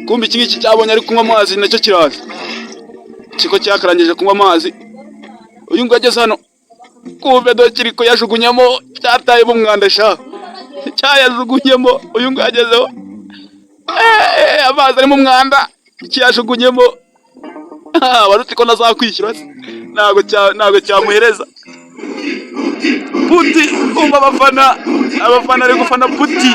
Kumbe iki ngiki cyabonye ari kunywa amazi, nacyo kiraza. Kiko cyakarangije kunywa amazi, uyu nguyu ageze hano, kumbe dore kiri kuyajugunyamo, cyatayemo umwanda sha, cyayajugunyemo. Uyu nguyu agezeho, amazi arimo umwanda, kiyajugunyemo. Wari uzi ko nazakwishyura se? Ntabwo cyamuhereza puti. Umva abafana, abafana ari gufana puti.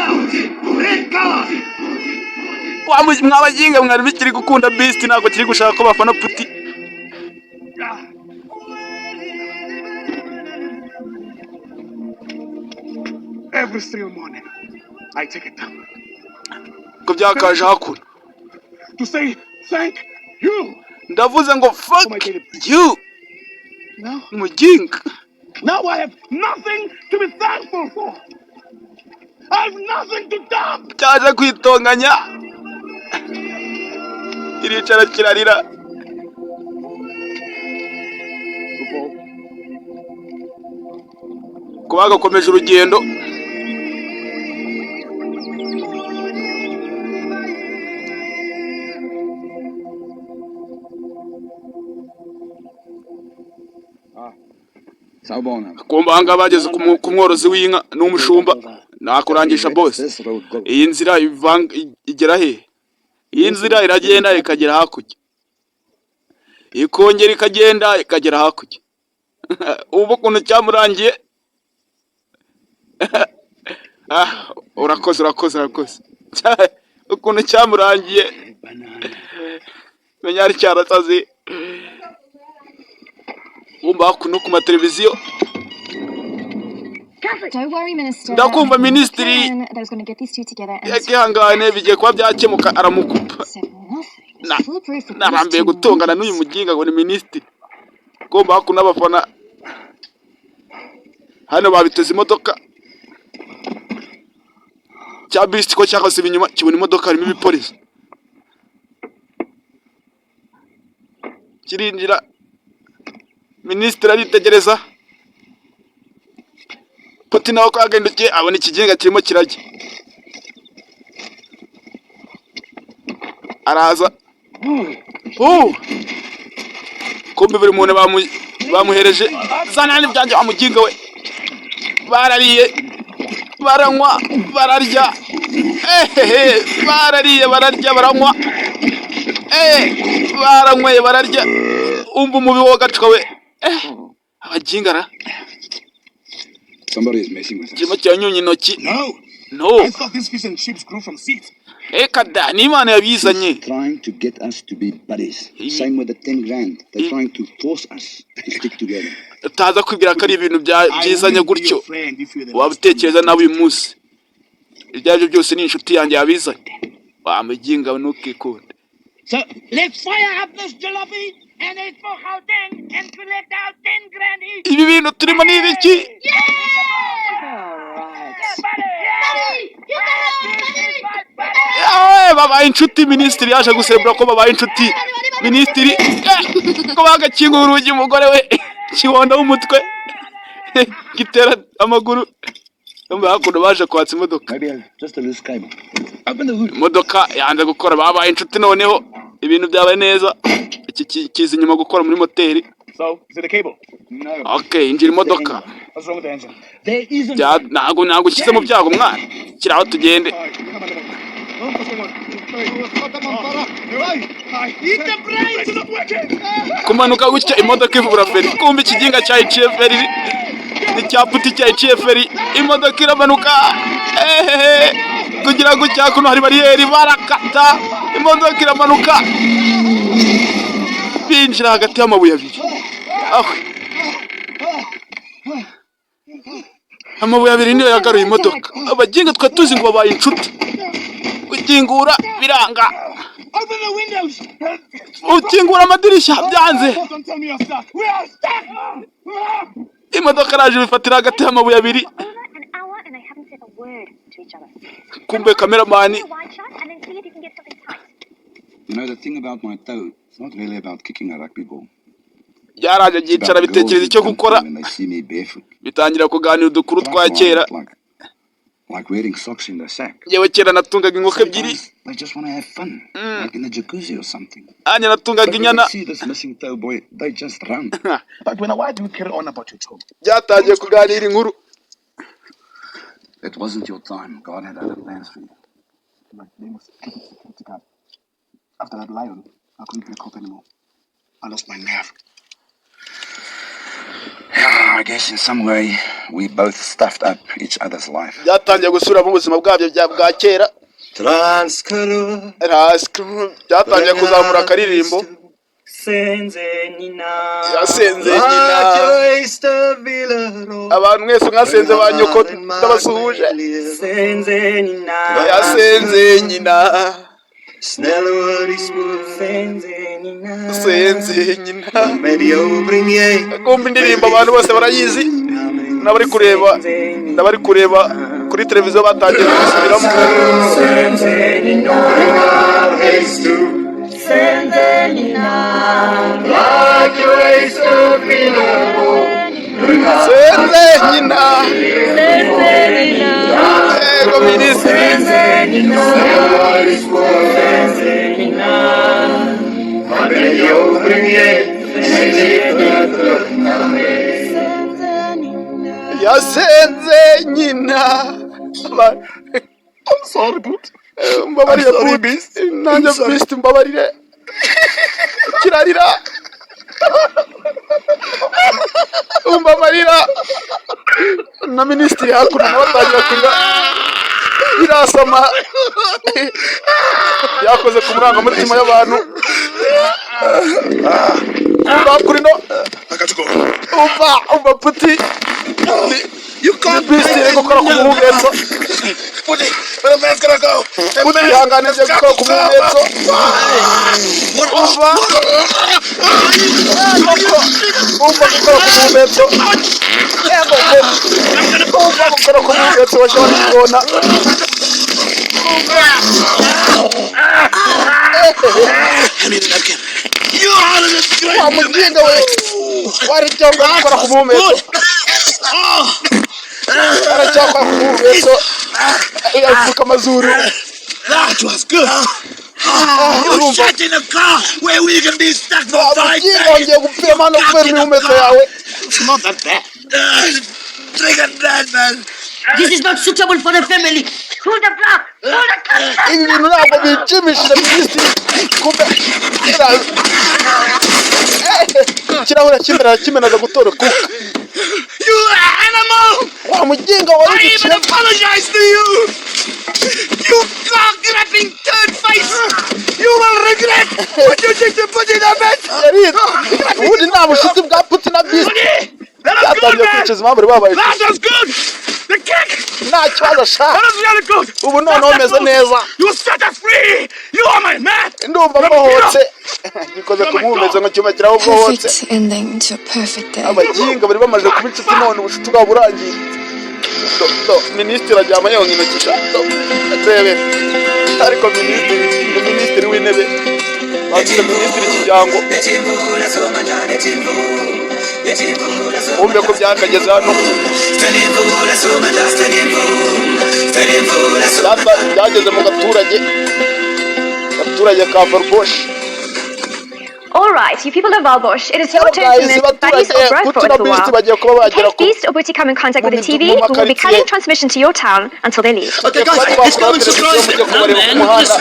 Mwabaginga mwari bikiri gukunda Beast, ntabwo kiri gushaka ko bafana puti. Every single morning, I take a dump Ko byakaje hakuno to say thank you. Ndavuze ngo fuck you. Now, Muginga. now I have nothing to be thankful for. I have nothing to dump. Cyaje kwitonganya, iricara kirarira. Kuba bagakomeje urugendo. Sawubona. Kumva ahangaha bageze ku mworozi w'inka n'umushumba. Nakurangisha bose. This road go. Iyi nzira igera he? Iyi nzira iragenda ikagera hakurya, ikongera ikagenda ikagera hakurya. Ubu ukuntu cyamurangiye. Ah, urakoze, urakoze, urakoze. Ukuntu cyamurangiye, menya ari cyarasaze. Wumva hakuno ku mateleviziyo. Don't worry, Minister. Ndakumva, Minisitiri. Plan that was going to get these two together and Yakihangane, bigiye kuba byakemuka. Aramukupa. said nothing. Foolproof with these Narambiye two gutongana n'uyu muginga ngo ni minisitiri. Ngomba hakuno abafana hano babiteze imodoka cya Beast ko cyakase inyuma, kibona imodoka harimo ibipolisi, kirinjira. Minisitiri aritegereza poti nawe ko yagendukiye, abona ikiginga kirimo kirajya, araza. Kumbe buri muntu bamuhereje zana n'ibyanjye wa muginga we. Barariye, baranywa, bararya. Ehehe, barariye, bararya, baranywa, baranyweye, bararya. Umva umubi w'agacuka we. Abaginga ra. Somebody is messing with us. Kirimo kiranyunya intoki. No. No. I thought these fish and chips grew from seeds. Reka da, ni Imana yabizanye. Trying to get us to be buddies. Same with the 10 grand. They're trying to force us to stick together. Utaza kwibwira ko ari ibintu I byizanye will be gutyo. your friend if you're the Waba utekereza nawe uyu munsi, ibyo ari byo byose ni inshuti yanjye yabizanye. Wamuginga, ntukikunde. So let's fire up this jalopy and head for Gauteng and collect our 10 grand each. Ibi bintu turimo ni ibiki? All right. Buddy! Babaye inshuti. Minisitiri yaje guserebura ko babaye inshuti. Minisitiri ko bagakinga urugi, umugore we kiwonda w'umutwe gitera amaguru. Ndumva hakuno baje kwatsa imodoka. Maybe just a loose cable. Open the hood. Imodoka yanze gukora. Babaye inshuti noneho, ibintu byabaye neza. Iki kiza inyuma gukora muri moteri. So, is it a cable? No. Okay, injira imodoka. What's wrong with the engine? There isn't. Ntabwo ushyize mu byago mwana, kiri aho tugende. All right, come on, come on. Oh, what's going on? Hey, hi. Eat the brakes! It's not working! Kumanuka gutya, imodoka ivura feri. Kumva ikiginga cyayiciye feri, n'icyaputi cyayiciye feri, imodoka iramanuka. Ehehe, kugira ngo cyakuno hari bariyeri, barakata, imodoka iramanuka, binjira hagati y'amabuye abiri aho. Amabuye abiri niyo yagaruye imodoka. Abaginga twari tuzi ngo babaye inshuti. Gukingura biranga. Open the windows! Ukingura amadirishya byanze. Don't tell me you're stuck. We are stuck! Imodoka araje bifatira hagati y'amabuye abiri. Over an hour and they haven't said a word to each other. Kumbe cameraman. Do a wide shot and then see if you can get something tight. You know, the thing about my toe, it's not really about kicking a rugby ball. Byaraje byicara bitekereza icyo gukora. When they see me barefoot. Bitangira kuganira udukuru twa kera. Like wearing socks in the sack. Yewe, kera natungaga inkoko ebyiri. Sometimes they just want to have fun, like in the jacuzzi or something. Nanjye natungaga But when inyana. they see this missing toe boy, they just run. But when why do you carry on about your toe? Byatangiye kuganira inkuru. It wasn't your time. God had other plans for you. My name was Stupid Security Guard. After that lion, I couldn't play cop anymore. I lost my nerve. Yeah, I guess in some way we both stuffed up each other's life. Byatangiye gusubiramo ubuzima bwabyo bwa kera. Transkaro Byatangiye kuzamura akaririmbo. Senze nina. Yasenze nyina. Abantu mwese mwasenze ba nyoko, ndabasuhuje. Senze nina. Yasenze nyina. Sneller die spoor. Senze nina. Senze nyina. Met jou bring jy Kumva indirimbo abantu bose barayizi, n'abari kureba kuri televiziyo batangiye kubisubiramo. Senze nina. Senze nina. Like Senze nyina. Ego minisitiri. Sneller die spoor. Senze nina. Met jou bring jy terug na my. Yasenze nyina. I'm sorry, Boot. Mbabarire Boot, nanjye Beast mbabarire. Kirarira, umbabarira. Na minisitiri hakuno nawe atangira kurira. Birasama byakoze ku marangamutima y'abantu hakuno. Umva, umva puti ni Beast iri gukora ku muhumetso. Puti, ihangane, ngiye gukora ku muhumetso. Umva koko, umva gukora ku muhumetso. Yego ko umva gukora ku muhumetso bashobora kubona. Wa muginga we, wari cyangwa gukora ku muhumetso, aracyakora ku muhumetso, yapfuka amazuru. That was good. You Urumva. sat in a car where we can be stuck for Wa 5 muginga, days. wongeye gupfira hano kubera imihumeko yawe. It's not that bad. Drink and bad, man. This is not suitable for the family. Pull the plug. Pull the plug. Ibi bintu ntabwo bishimishije minisitiri. Kumbe ikirahure cy'imbere arakimenaza gutora kuka. You animal! Wa muginga I wari even apologize to you! You cock-grabbing turd face! You will regret what you did to put in a bed! Yari ubundi nta bushuti bwa Putin na Beast. That was good, Byatangiye man! kwicuza impamvu bari babaye. That was good! The kick! Nta kibazo sha. That was really good! Ubu noneho meze neza. You set us free! You are my man! Ndumva mbohotse. Gikoze ku muhumetso ngo cyubakiraho bohotse. Perfect ending to a perfect day. Abaginga bari bamaze kuba inshuti, none ubucuti bwabo burangiye. Do do minisitiri aryama yonka intoki sha. Do ndebe, ariko minisitiri ni minisitiri w'intebe, bafite minisitiri Kijyango. Wumve ko byakageze hano. Byageze mu gaturage ka Varboshi. All right, you people of Valbosch, it is your Hello, turn to guys. nurse buddies or Abaturage growth for Putin a na little Beast while. bagiye kuba In bagera case ku Beast or Booty come in contact with the mu TV, we will be makaritsiye. cutting transmission to your town until they leave. Okay, guys, Tugiye kuba let's go twakora and televiziyo surprise mujye them. kubareba ku muhanda.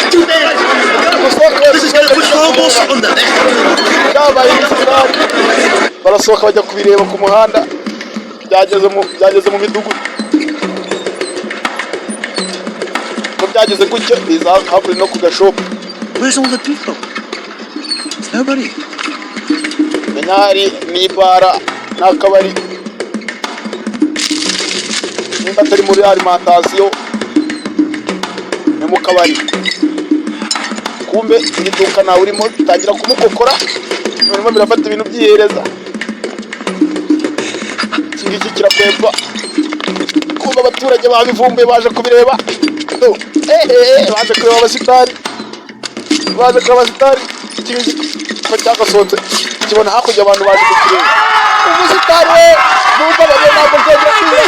Too bad. Musohoke. This is going to put Phobos on the map. Byabaye ibisirani, barasohoka bajya kubireba ku muhanda. Byageze mu midugudu ko byageze gutyo biza hakurya no ku gashopu. Where's all the people? There's nobody. Menya hari n'ibara n'akabari. Nimba atari muri alimentation, ni mu kabari. Kumbe iri duka nawe urimo, tangira kumukokora. Birimo birafata ibintu byihereza. Iki ngiki kirakwepa. Kumbe abaturage babivumbuye, baje kubireba. Ehehe, baje kureba abasitari, baje kureba abasitari. Iki ngiki ko cyagasohotse, kibona hakurya, abantu baje kukireba. Umusitari we, numva bariya, ntabwo nzongera kwiba,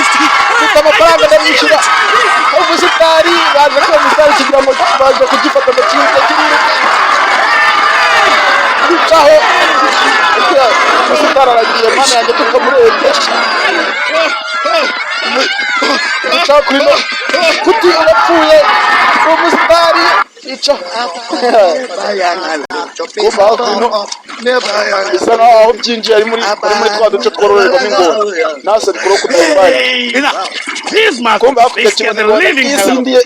mfite amafaranga, ndamwishyura umusitari. Baje kureba umusitari kigira ngo baje kugifata ngo kiruke, kiriruka bicaho. Umusitari aragiye, mana yanjye, tukamurebye bicaho kuri no kuti urapfuye umusitari ica. Kumva hakuno bisa nkaho aho byinjiye ari muri twa duce twororerwamo ingona nase crocodile. Kumva hakurya kibona ingona isindiye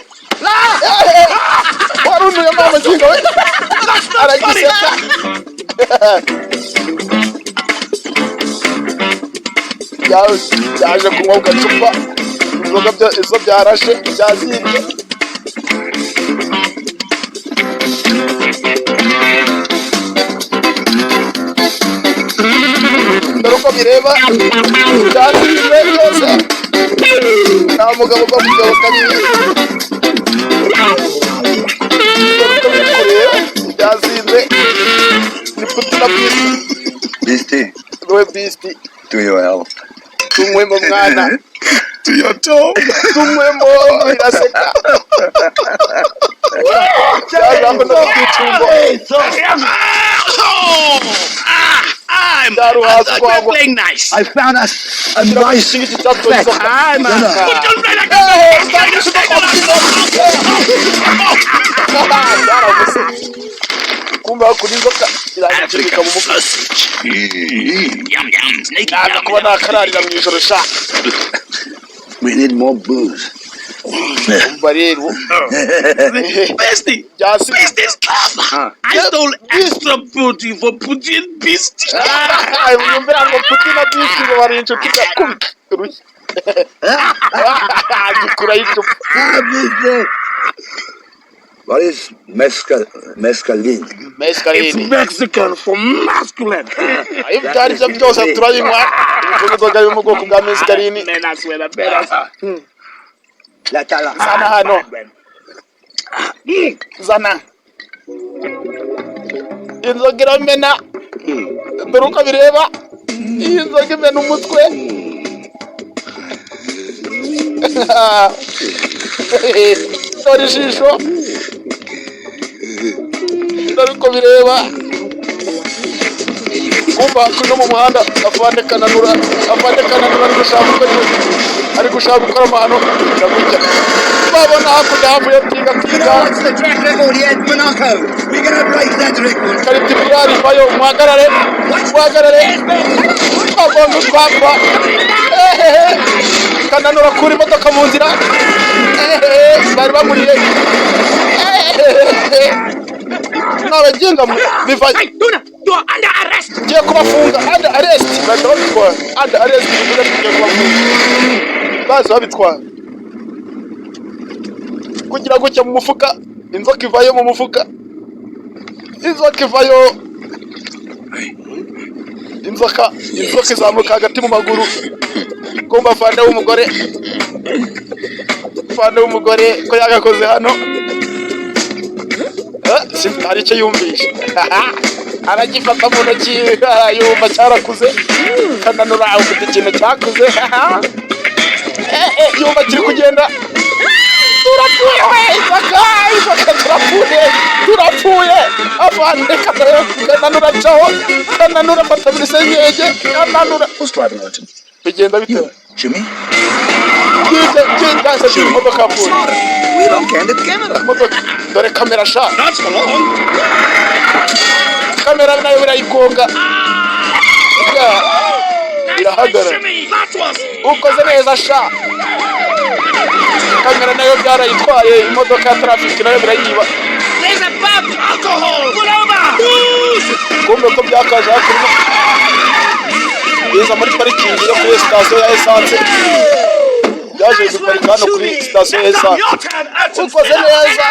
warunduye mama ginga we, aragiseka. Byaje kunywa ku gacupa inzoga izo byarashe byazibye. Dore uko bireba, byazibye byose. Nta mugabo uva mugabo kabiri. Dore uko biri kureba, byazinze. Ni puti na bisi. Beastie, we Beast, to your health. Tunywemo mwana. To your toe. Tunywemo, iraseka. Byaje no kwicumbo byaruhaswagwa. I found us a nice iki ngiki cyatoye inzoka. dinner. Byaravuze. Kumbe hakurya inzoka irangikibika mu mufuka. Naza kuba nakararira mu ijoro sha. We need more booze. Umva rero. Bestie, byasize. Beastie's clever. I stole extra booty for Putin Beast. Yumvira ngo Putin na Beast ngo bari inshuti, gakubita urushyi gikuraho icupa. What is mescaline? It's Mescaline. Mexican for masculine. Ibyo ari byo byose turayinywa. Ubwo inzoga yo mu bwoko bwa mescaline. Man, I swear, the better. Zana hano, zana inzoga iramena. Dore uko bireba, iyi nzoga imena umutwe. Dore ijisho, dore uko bireba. Kumva no mu muhanda, afande Kananura, afande Kananura ari gushaka gukora amahano. Ndagutya babona hakurya havuye tinga tinga. What's the track record here at Monaco? We're gonna break that record. Karitipurari vayo, muhagarare, muhagarare, bagonga utwapa. Ehehe, Kananura kura imodoka mu nzira. Ehehe, bari bamuriye. Ehehe, mwabaginga mwe, bivayo. Hey, Duna, you are under arrest. Ngiye kubafunga, under arrest. Bahita babitwara. Under arrest bivuze tugiye kubafunga. Baza babitwara kugira gutya mu mufuka, inzoka ivayo mu mufuka, inzoka ivayo, inzoka, inzoka izamuka hagati mu maguru. Kumva afande w'umugore, afande w'umugore ko yagakoze hano. Hari icyo yumvishe, aragifata mu ntoki, yumva cyarakuze. Kananura ufite ikintu cyakuze. Yumva kiri kugenda. Turapfuye we, inzoka, inzoka, turapfuye, turapfuye. Afande Kananura acaho, Kananura afata muri senyenge, Kananura. Who's driving, Elton? Bigenda bitewe. Jimmy? Byase imodoka yapfuye. We don't candid camera. Imodoka, dore kamera sha. Not for long. Kamera nayo birayigonga. Irahagarara. Jimmy, that was Ukoze neza sha. Kamera nayo byarayitwaye, imodoka ya traffic nayo birayiba. There's a pub. Alcohol. Pull over. Booze. Kumbe ko byakaje hakurya, biza muri parikingi yo kuri sitasiyo ya esanse. Byaje biparika hano kuri sitasiyo ya esanse. Ukoze neza.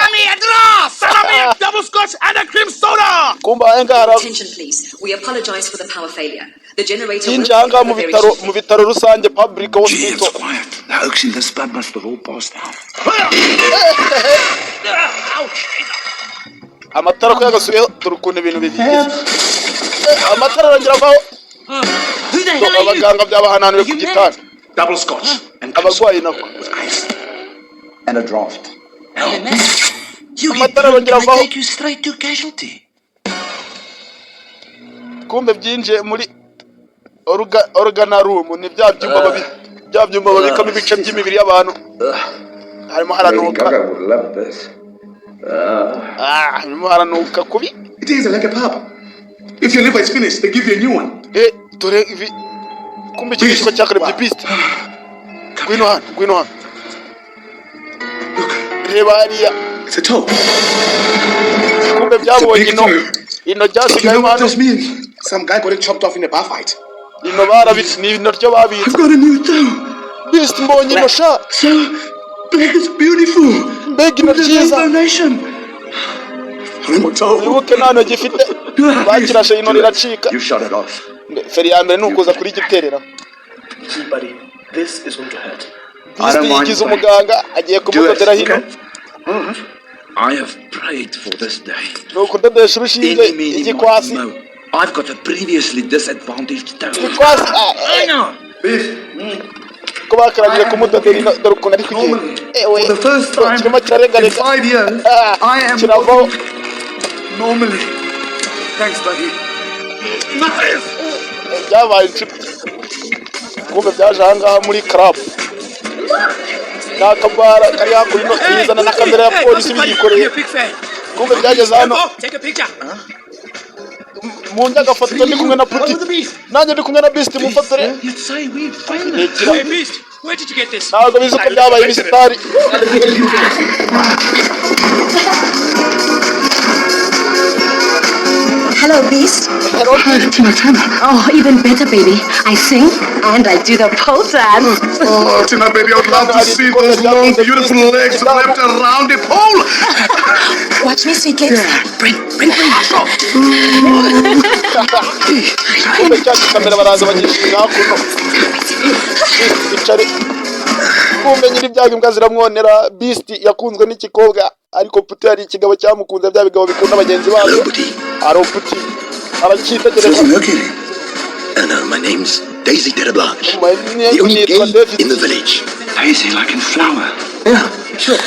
Double scotch and a cream soda. Kumba aya ngaha Attention, please. We apologize for the power failure. The generator will yinjiye aha ngaha mu very bitaro, mu bitaro rusange, public hospital. The oaks in this pub must have all passed out. Amatara ko yagasubiyeho, dore ukuntu ibintu bigize. Amatara arongera avaho. Abaganga byabahananiwe ku gitanda. Double scotch and abarwayi nako. And a draft. Amatara arongera avaho. Take you straight to casualty. Kumbe byinjiye muri organ room, ni bya byumba babikamo ibice by'imibiri y'abantu. Harimo haranuka. Gaga would love this. Ah, harimo haranuka kubi. It is like a pub. If your liver is finished, they give you a new one. Eh, dore ibi. Kumbe iki gikorwa cyakorewe Beast. Ngwino hano, ngwino hano, reba hariya. It's a toe. Kumbe byabonye ino ino ryasigayemo hano. Some guy got it chopped off in a bar fight. Ino barabi ni ino ryo babitse. I've got a new toe. Beast, mbonye ino sha. So black is beautiful. Mbega ino The ryiza. Rainbow Nation. Wibuke nta ntoki ifite, bakirashe ino riracika. You shut it off. Feri ya mbere ni ukuza kurigiterera. See, buddy, this is going to hurt. Beast yigize umuganga, agiye kumudodera hino. I have prayed for this day. Ni ukudodesha urushinge Any, meeny, igikwasi. miny, mo. I've got a previously disadvantaged toe. Igikwasi, ah, eh. Ko bakarangije kumudodera ino, dore ukuntu ari kugenda. Ewe, kirimo kirarengarega. Ah, kiravaho. Normally. Thanks, buddy. Byabaye inshuti. Kumbe byaje ahangaha muri club, ni akabara kari hakuno, bizana na kamera ya polisi biyikoreye. Kumbe byageze hano. Take a picture. Mu agafoto, ndi kumwe na Puti, nanjye ndi kumwe na Beast, mumfotore. You'd say we'd failed. Hey, Beast, where did you get this? Ntabwo bizi ko byabaye ibisitari. Hello, Beast. Hello. Tina Turner. Oh, even better, baby. I sing and I do the pole dance. Oh, Tina, baby, I would love to see those long, beautiful legs wrapped around a pole. Watch me, sweet lips. Bring, bring, bring. Kumbe cya gikamera baraza bagishinga hakuno. Beast, icare. Kumbe nyiri ibyago, imbwa ziramwonera. Beast yakunzwe n'ikikobwa, ariko Puti hari ikigabo cyamukunze, bya bigabo bikunda bagenzi babyo. Ari Puti aracyitegereza. Filthy Mercury. Oh no, my name's Daisy Terreblanche. My The only nitwa gay David. in the village. Daisy like in flower. Yeah, sure.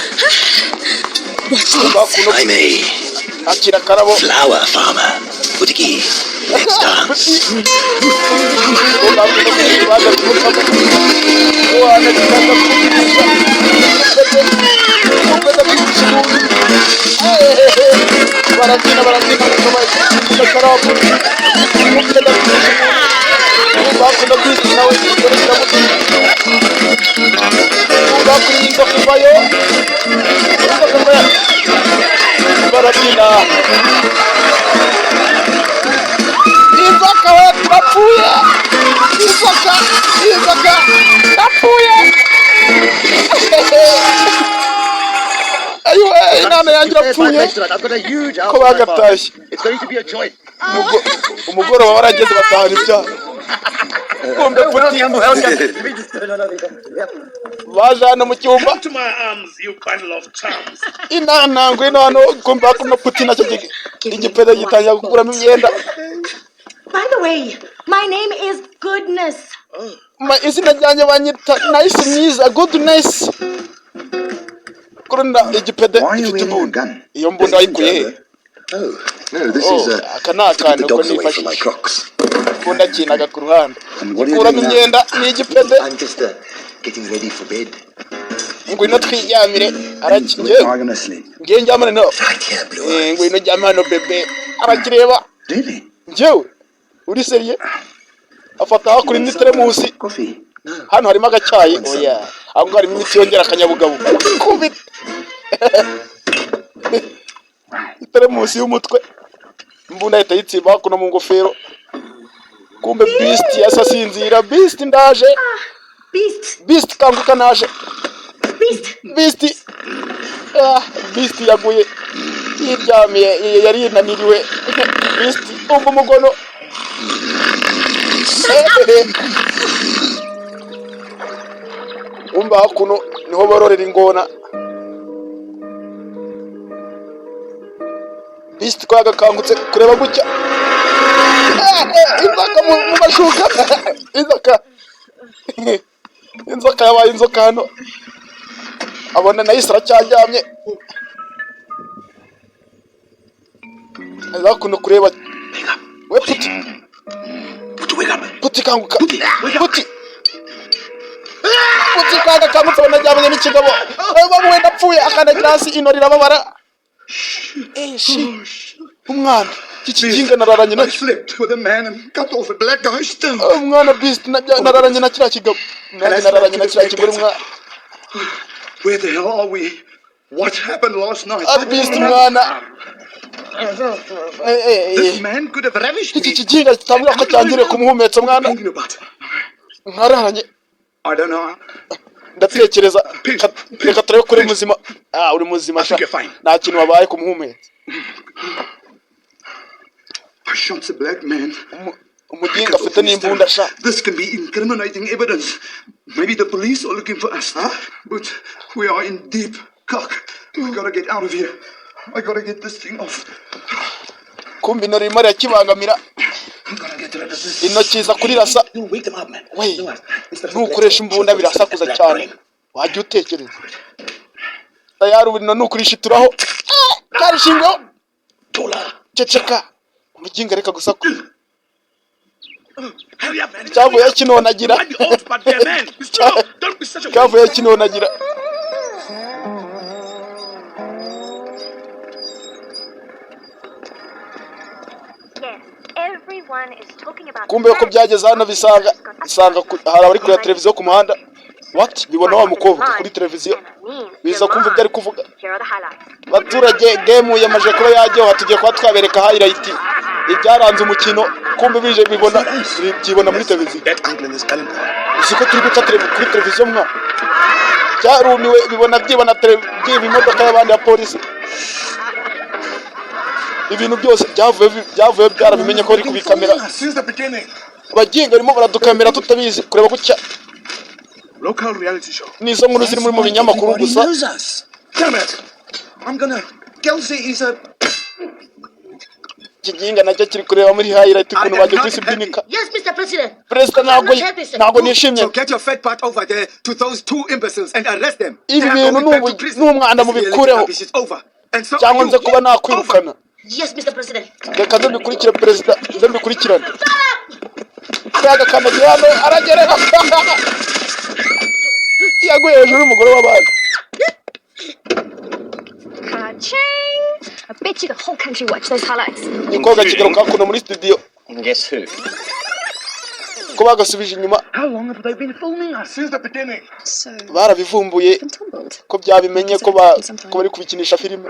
I'm a akira akarabo. flower farmer. Putiki, let's dance. Barabyina, barabyina, bakarabu bakunda kwisi nawe ikigore kiramutuye bakunda inzoka ivayo, inzoka ivayo, barabyina. Inzoka we, turapfuye! Inzoka, inzoka, ndapfuye! Ayiwe, inama yanjye irapfuye. Ko bagatashye. It's going to be a joy. Umugoroba warageze, batahana ibyaha. Kumbe Puti baje hano mu cyumba. To my arms, you bundle of charms. Inana, ngwino hano. Kumbe hakuno Puti nacyo igipede gitangira gukuramo imyenda. By the way, my name is Goodness. Izina ryanjye banyita Nice, mwiza, Goodness. Kurunda igipede gifite imbunda, iyo mbunda wayikuye he? Oh, no, this Oh, is aka ni to keep the akantu ko dogs away from my nifashisha. crocs. Imbunda kinaga ku ruhande. And what are you Kuramo doing now? imyenda ni igipede. I'm just getting ready for bed. Ngwino twiryamire. Arakiye. Where am I gonna sleep? Ngiye njyamane no. Ngwino njyame hano, bébé. Arakireba. Really? Njyewe uri sérieux? Afata hakuno indi teremusi. Coffee? Hano harimo agacyayi. Oya, aho ngaho harimo imiti yongera akanyabugabo. Kubita iteremusi y'umutwe, imbunda ahita yitsimba hakuno mu ngofero. Kumbe Beast yasa asinzira. Beast, ndaje. Beast! Beast, kanguka, naje. Beast! Beast, ah, Beast yaguye yiryamiye, yari yinaniriwe. Beast, umva umugono. Eh, umva, hakuno niho bororera ingona. Beast ko yagakangutse kureba gutya. Eh, eh, inzoka mu mashuka, inzoka, inzoka yabaye inzoka hano. Abona nayo aracyaryamye, aza hakuno kureba. We Puti, Puti, kanguka Puti, Puti kwanga kangutse, abona aryamanye n'ikigabo. Babu wenda apfuye, akandagira hasi, ino rirababara. Eh, shi umwana, iki kiginga nararanye I nacyo. slept with a man and cut off a black guy's toe. Oh, mwana Beast, nararanye na kiriya kigabo, nanjye nararanye na kiriya kigore mwana. Where the hell are we? What happened last night? Ah, Beast mwana. Eh, eh, eh. This man could have ravished Iki me. kiginga kitambwira ko cyangiriye kumuhumetso mwana. Thinking about. Nkararanye. I don't know. Ndatekereza reka turebe ko uri muzima. Ah, uri muzima sha, nta kintu wabaye ku muhumetso. I shot the black man. Umuginga afite n'imbunda sha. This can be incriminating evidence. Maybe the police are looking for us. Huh? But we are in deep cock. We gotta get out of here. I gotta get this thing off. Kumva ino ririmo rirakibangamira, intoki za kurirasa. We, nukoresha imbunda birasakuza cyane, wajya utekereza tayari. Ubu ni ukurishituraho karishingaho. Ceceka umuginga, reka gusakuza. Cyavuye kinonagira, cyavuye kinonagira. Yes, everyone is talking about Kumbe ko byageze hano, bisanga hari abari kureba televiziyo ku muhanda. What, bibona wa mukobwa kuri televiziyo, biza kumva ibyo ari kuvuga. Here are the highlights. Baturage, game yamaze kuba yajyaho, tugiye kuba twabereka highlight ibyaranze umukino. Kumbe bije bibona, byibona muri televiziyo. Uzi ko turi guca kuri televiziyo mwa? Cyarumiwe, bibona byibona byiba imodoka y'abandi ya polisi. Ibintu byose byavuye byarabimenye ko bari kubikamera. Since the beginning. Abaginga barimo baradukamera tutabizi. Kureba gutya. Local reality show. Nizo nkuru ziri muri mu binyamakuru Everybody gusa. knows us. Damn it! I'm gonna. Kelsey is a. Ikiginga nacyo kiri kureba muri highlight ukuntu bagiye kubisibyunika. Yes, Mr. President. Perezida, ntabwo nishimye. So get your fat butt over there to those two imbeciles and arrest them. Ibi bintu ni umwanda, mubikureho cyangwa nze kuba nakwirukana. Yes, Mr. President. Reka nze mbikurikire perezida, nze mbikurikirane. Yagakandagiye hano aragerera, yaguye hejuru y'umugore w'abandi. Ka-ching! I bet you the whole country watched those highlights. Igikobwa kigaruka hakuno muri studio. Guess who? Ko bagasubije inyuma. How long have they been filming us? Since the beginning. So, Barabivumbuye ko byabimenye ko bari kubikinisha filime.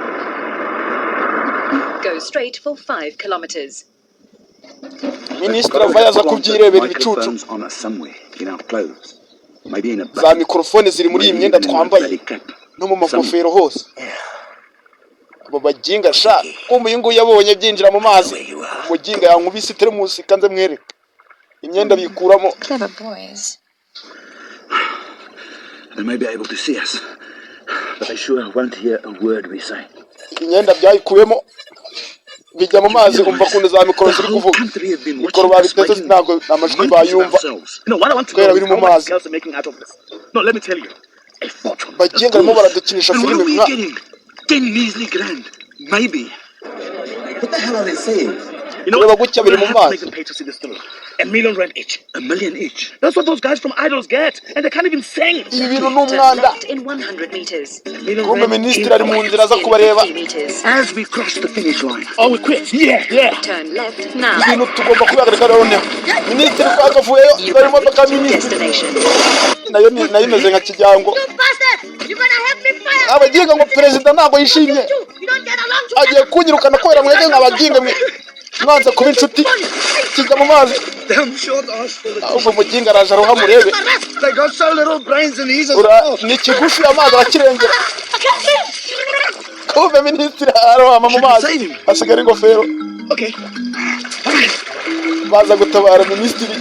Go straight for 5 kilometers. Minisitiri ava yaza kubyirebera ibicucu. Microphones on us somewhere in our clothes. Maybe in a Za mikorofone ziri muri iyi myenda twambaye no mu magofero hose. Abo baginga sha, kumva uyu nguyu yabonye byinjira mu mazi. Umuginga yankubise iteremusi, kanze mwereke imyenda bikuramo. Clever boys. They may be able to see us, but they sure won't hear a word we say. Imyenda byayikuyemo bijya mu mazi. Umva ukuntu za mikoro ziri kuvuga, mikoro babiteze, ntabwo amajwi bayumva kubera biri mu mazi. No, let me tell you. A fortune. Baginga barimo baradukinisha And what filime are we mwa. getting? 10 measly grand. Maybe. What the hell are they saying? You know Kureba what? gutya We're biri mu gonna have to mazi. make them pay to see this through. R1 million each. 1 million each. That's what those guys from Idols get, and they can't even sing. Ibi bintu ni Turn umwanda. left in 100 meters. $1 million Kumbe minisitiri ari mu nzira aza In kubareba. 50 meters. As we cross the finish line. Oh, we quit. Yeah. Turn left now. Ibintu tugomba kubihagarika noneho. Minisitiri ko yakavuyeyo, You dore have imodoka ya reached your minisitiri. destination. Nayo nayo imeze nka kijyango. You bastard! You're gonna have me fired! Abaginga ngo perezida ntabwo yishimye, You don't get along agiye kunyirukana kubera mwebwe nka baginga mwe. Mwanze kuba inshuti, kijya mu mazi. Damn short ass for the Ahubwo muginga araje aroha murebe. They got so little brains and he's a Ura ni kigufi, amazi arakirengera. Kumbe minisitiri arohama mu mazi, hasigara ingofero. Okay. Baza gutabara minisitiri,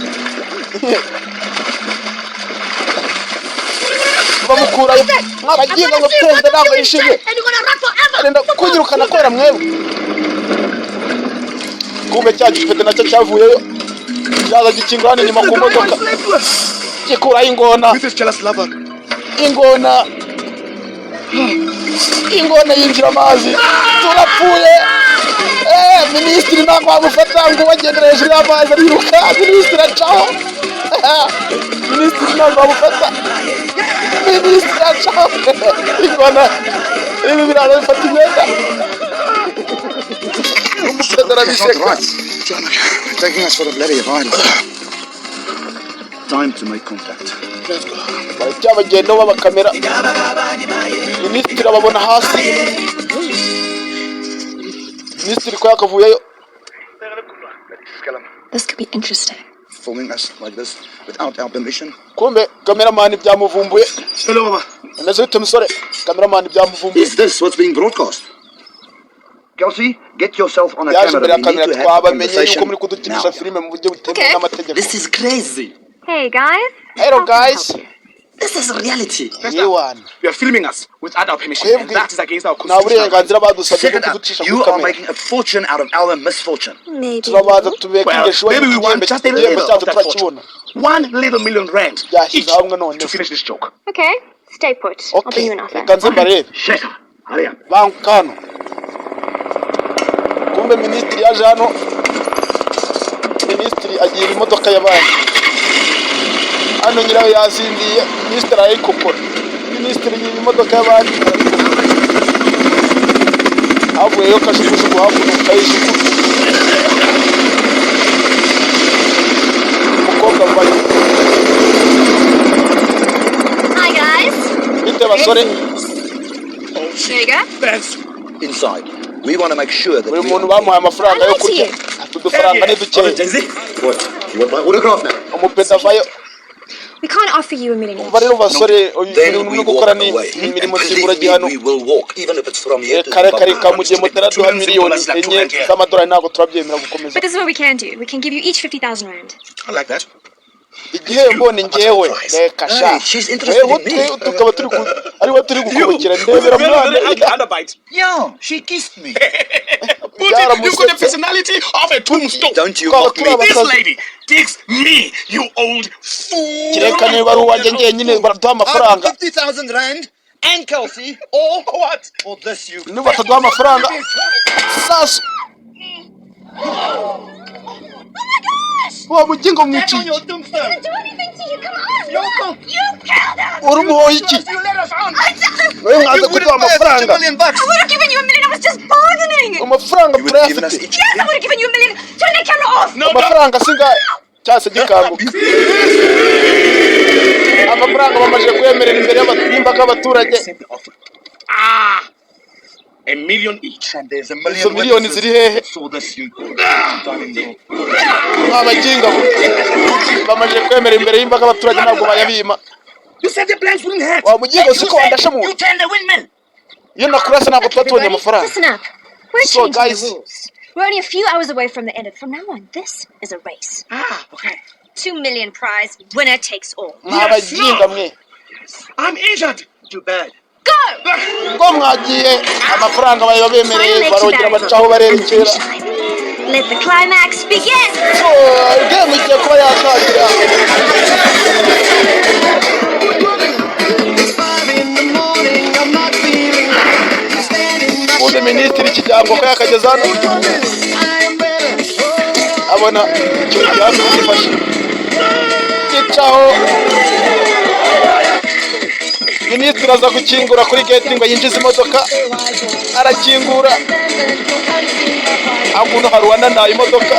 bamukurayo. Mwabaginga ngo perezida ntabwo yishimye, arenda kunyirukana kubera mwebwe. Kumbe cya gipede nacyo cyavuyeyo, cyaza gikingura hano inyuma ku modoka, gikuraho ingona. With his jealous lover. Ingona, ingona yinjira amazi. Turapfuye. Minisitiri ntabwo wamufata ngo bagendera hejuru y'amazi, ariruka. Minisitiri acaho, minisitiri ntabwo wamufata, minisitiri acaho. Ingona ibi biraza bifata imyenda, umusaza arabiseka. Right. They're taking us for a bloody ride. Time to make contact. Baracyabagendaho babakamera. Minisitiri ababona hasi. Minisitiri ko yakavuyeyo. This could be interesting. Filming us like this without our permission. Kumbe kameramani byamuvumbuye. Hello, Baba. Imeze bite musore? Kameramani byamuvumbuye. Is this what's being broadcast? Kelsey, get yourself on a Yaje camera. imbere ya We need kamera. to have a Twabamenye yuko conversation muri kudukinisha now. filime mu buryo butemewe Okay. n'amategeko. This is crazy. Hey guys. Hello How can I guys. help you? This is reality. Yewana. You are filming us without our permission, and Twebwe that is against our nta constitution. burenganzira badusabye bwo Second up, kuducisha you kuri are kamera. making a fortune out of our misfortune. Maybe. Turabanza tubeke Well, ingesho maybe we want igihembo just a igihembo little cyacu of that turakibona. fortune. 1 little million rand Byashyize each hamwe noneho. to finish this joke. Okay. Stay put. I'll bring Okay, you an offer. reka nze mbarebe. Shut up. Hurry up. Banguka hano. Kumbe minisitiri yaje hano. Minisitiri agira imodoka y'abandi hano, nyirayo yazindiye. Minisitiri arayikopora. Minisitiri yiba imodoka y'abandi, arayikopora. Havuyeyo kajugujugu hakuno, kayijugu. Umukobwa avayo. Hi guys. Bite basore? There you go. Thanks. Inside. We want to make sure that Buri we muntu bamuhaye amafaranga yo kurya. Ati udufaranga ni dukeya. What? You want my autograph now? Umupeta avayo. We can't offer you a million Umva each. rero basore, uyu Then ibintu we muri gukora walk ni away. ni imirimo And believe me, nsimburagihano. we will walk, even if it's from here to Reka reka reka, Zimbabwe. mu gihe mutaraduha miliyoni 4 z'amadolari ntabwo turabyemera gukomeza. But this is what we can do. We can give you each 50,000 rand. I like that. Igihembo ni njyewe, reka sha. Hey, she's interested Weho in me. twe tukaba turi ku ari we turi gukubikira ndebera mwana. Underbite. Yeah, she kissed me. Putin, you've got the Byaramusetse. personality of a tombstone. Don't you Twaba mock me. turi This abasazi. lady digs me, you old fool. Kereka niba ari uwanjye njyenyine baraduha amafaranga. 50,000 rand and Kelsey, or What? or this, you. Niba bataduha amafaranga sasu wa mugingo mwiciye. Your tombstone. Didn't do anything to you. Come on. You killed him. Urumuhoye iki? You let us on. Nawe mwanze kuduha amafaranga. Million bucks. I would have given you a million. I was just bargaining. Amafaranga You would have given us turayafite. each. Yes, I would have given you a million. Turn that camera off. Amafaranga singahe cyase gikanguka. Amafaranga bamaze kuyemerera imbere y'imbaga y'abaturage. Ah, a million each. And there's a Izo million miliyoni witnesses ziri hehe? that saw this you time. Mwabaginga bo bamaze kwemera imbere y'imbaga y'abaturage, ntabwo bayabima. You said the plans wouldn't hurt. Wa mugingo, siko wandashe mu You turned the windmill. iyo nakurasa ntabwo tuba tubonye Everybody, amafaranga. listen up. We're So, changing guys- the rules. We're only a few hours away from the end. And from now on, this is a race. Ah, okay. 2 million prize. Winner takes all. Mwabaginga mwe. I'm injured. Too bad. Go! Ngo mwagiye, amafaranga bayo bemereye. Final Barongera bacaho barerekera. Let the climax begin. So game igiye kuba yatangira. Ubundi minisitiri ikijyango ko yakageze hano, abona ikintu hafi gifashe gicaho. Minisitiri aza gukingura kuri gate ngo yinjize imodoka, arakingura. Hakuno hari uwananaye imodoka,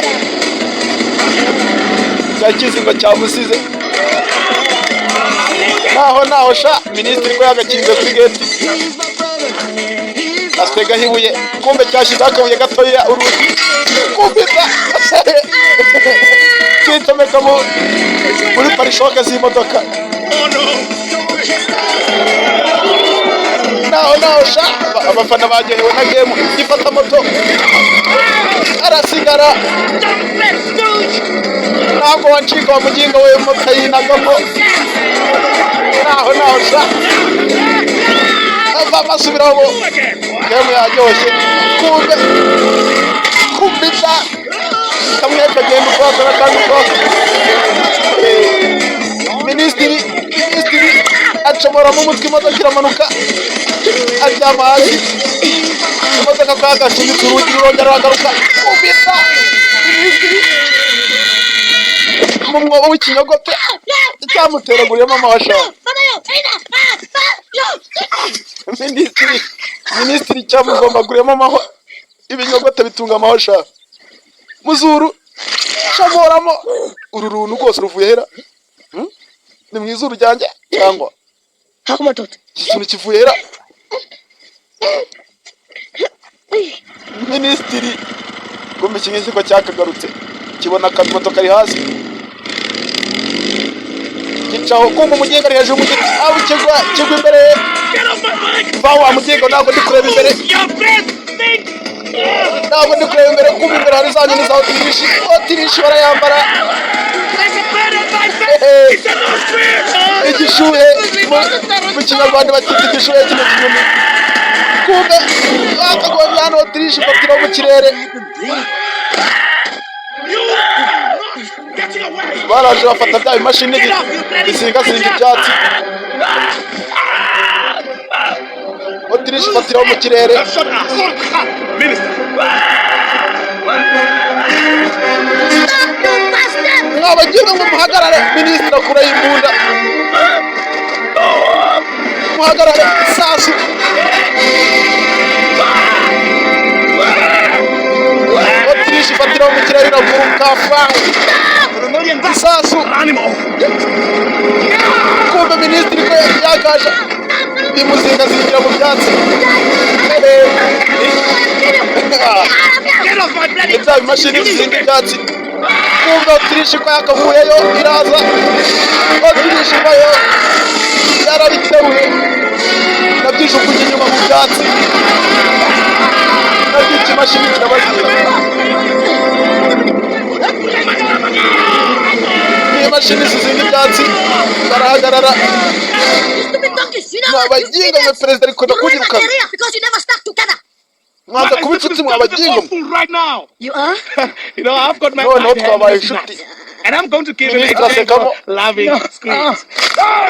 cya kizingo cyamusize naho naho sha. Minisitiri ko yagakinze kuri gate. Ategaho ibuye, kumbe cyashyizeho akabuye gatoya, urugi kumbita cyicomeka muri pare-chocs z'imodoka. Naho naho sha, abafana baryohewe na game. Gifata moto arasigara. Ntabwo wancika wa muginga we. Moto yinagamo. Naho naho sha, avamo asubiraho. Game yaryoshye. Kumbe kumbita kamwe kagenda ukwako n'akandi ukwako. Minisitiri acomoramo umutwe, imodoka iramanuka, aryama hasi. Imodoka kagashimitse urugi rurongera ruragaruka. Kumbita minisitiri mu mwobo w'ikinyogote cyamuteraguriyemo amahasha. Minisitiri cyamugombaguriyemo amahwa, ibinyogote bitunga amahosha muzuru. Shomoramo uru runtu rwose ruvuye hera. Ni mu izuru ryanjye cyangwa iki kintu kivuye hera? Minisitiri ngomba ikinyabiziga cyakagarutse, kibona akamoto kari hasi, gicaho. Kumva umugenga ari hejuru mu giti, aho kigwa imbere ye. Va wa mugenga, ntabwo ndi kureba imbere, ntabwo ndi kureba imbere. Kumva imbere hari za nyoni za autruche. Autruche barayambara. Igishuhe mu Kinyarwanda bakita igishuhe kino kinyoni. Kumbe bakagombye hano autruche ifatira mu kirere. Baraje bafata bya bimashini bizingazinga ibyatsi. Autruche ifatiraho mu kirere. Mwabagira ngo muhagarare. Minisitiri akuraho imbunda. Muhagarare. Sasu autruche ifatiraho mu kirere, iraguruka fayi isasu. Kumbe minisitiri ko yakaje bimuzingazingira mu byatsi. Ni bya bimashini bizinga ibyatsi. Kumbe autruche ko yakavuyeyo iraza. Autruche nayo yarabiteruye, nabyijugunye inyuma mu byatsi, nabyo ikimashini kirabazinga. Imashini zizinga ibyatsi barahagarara. Mwabaginga mwe, perezida ari kwenda kunyirukana. Mwanza kuba inshuti, mwabaginga mwe. Noneho twabaye inshuti. Minisitiri asekamo.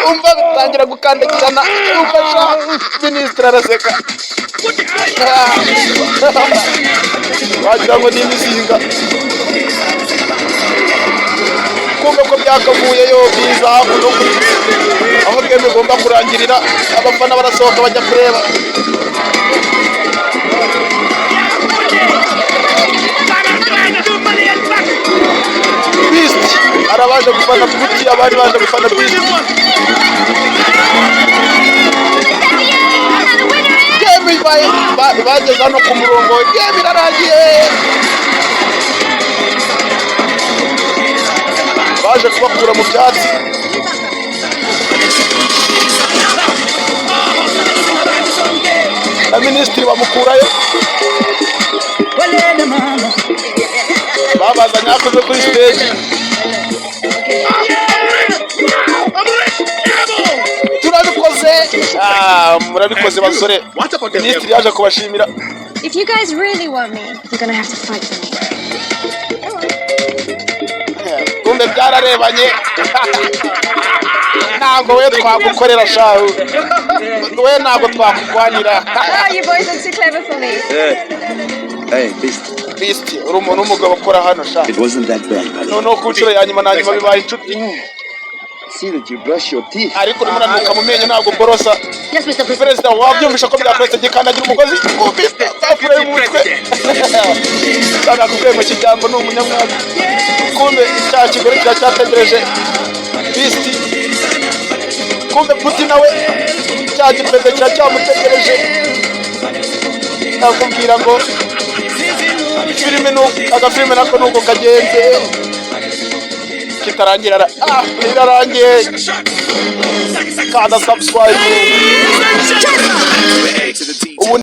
Umva bitangira gukandagirana. Umva sha, minisitiri araseka, wagira ngo ni imizinga. Kumva ko byakavuyeyo biza hakuno kuri aho game igomba kurangirira. Abafana barasohoka bajya kureba. Beast arabaje gufana Puti, abandi baje gufana Beast. Game ibaye bageze hano ku murongo, game irarangiye. Baje kubakura mu byatsi. Na minisitiri bamukurayo, babazanye hakuno kuri stage. Turabikoze. Ah, murabikoze basore. Minisitiri yaje kubashimira. If you guys really want me, you're gonna have to fight for me. Kumbe byararebanye. Ntabwo we twagukorera shahu we, ntabwo twakugwanira. Oh, you boys are too clever for me. Hey, Beast. Beast, uri umuntu w'umugabo ukora hano sha. It wasn't that bad, buddy. Noneho ku nshuro ya nyuma na nyuma bibaye inshuti. See that you brush your teeth. Ariko urimo uranuka mu menyo, ntabwo borosa. Perezida wabyumvisha ko byakoretse, gikandagira umugozi bakure mu mutwe. Cyangwa nakubwiye ngo kijyambo ni umunyamwaka. Kumbe cya kigore kiba cyategereje Beast. Kumbe Putin nawe cya giperezida kiba cyamutegereje. Nakubwira ngo filime agafilime nako nuko kagenze kitarangira irarangiye. Kanda subscribe. A to the T.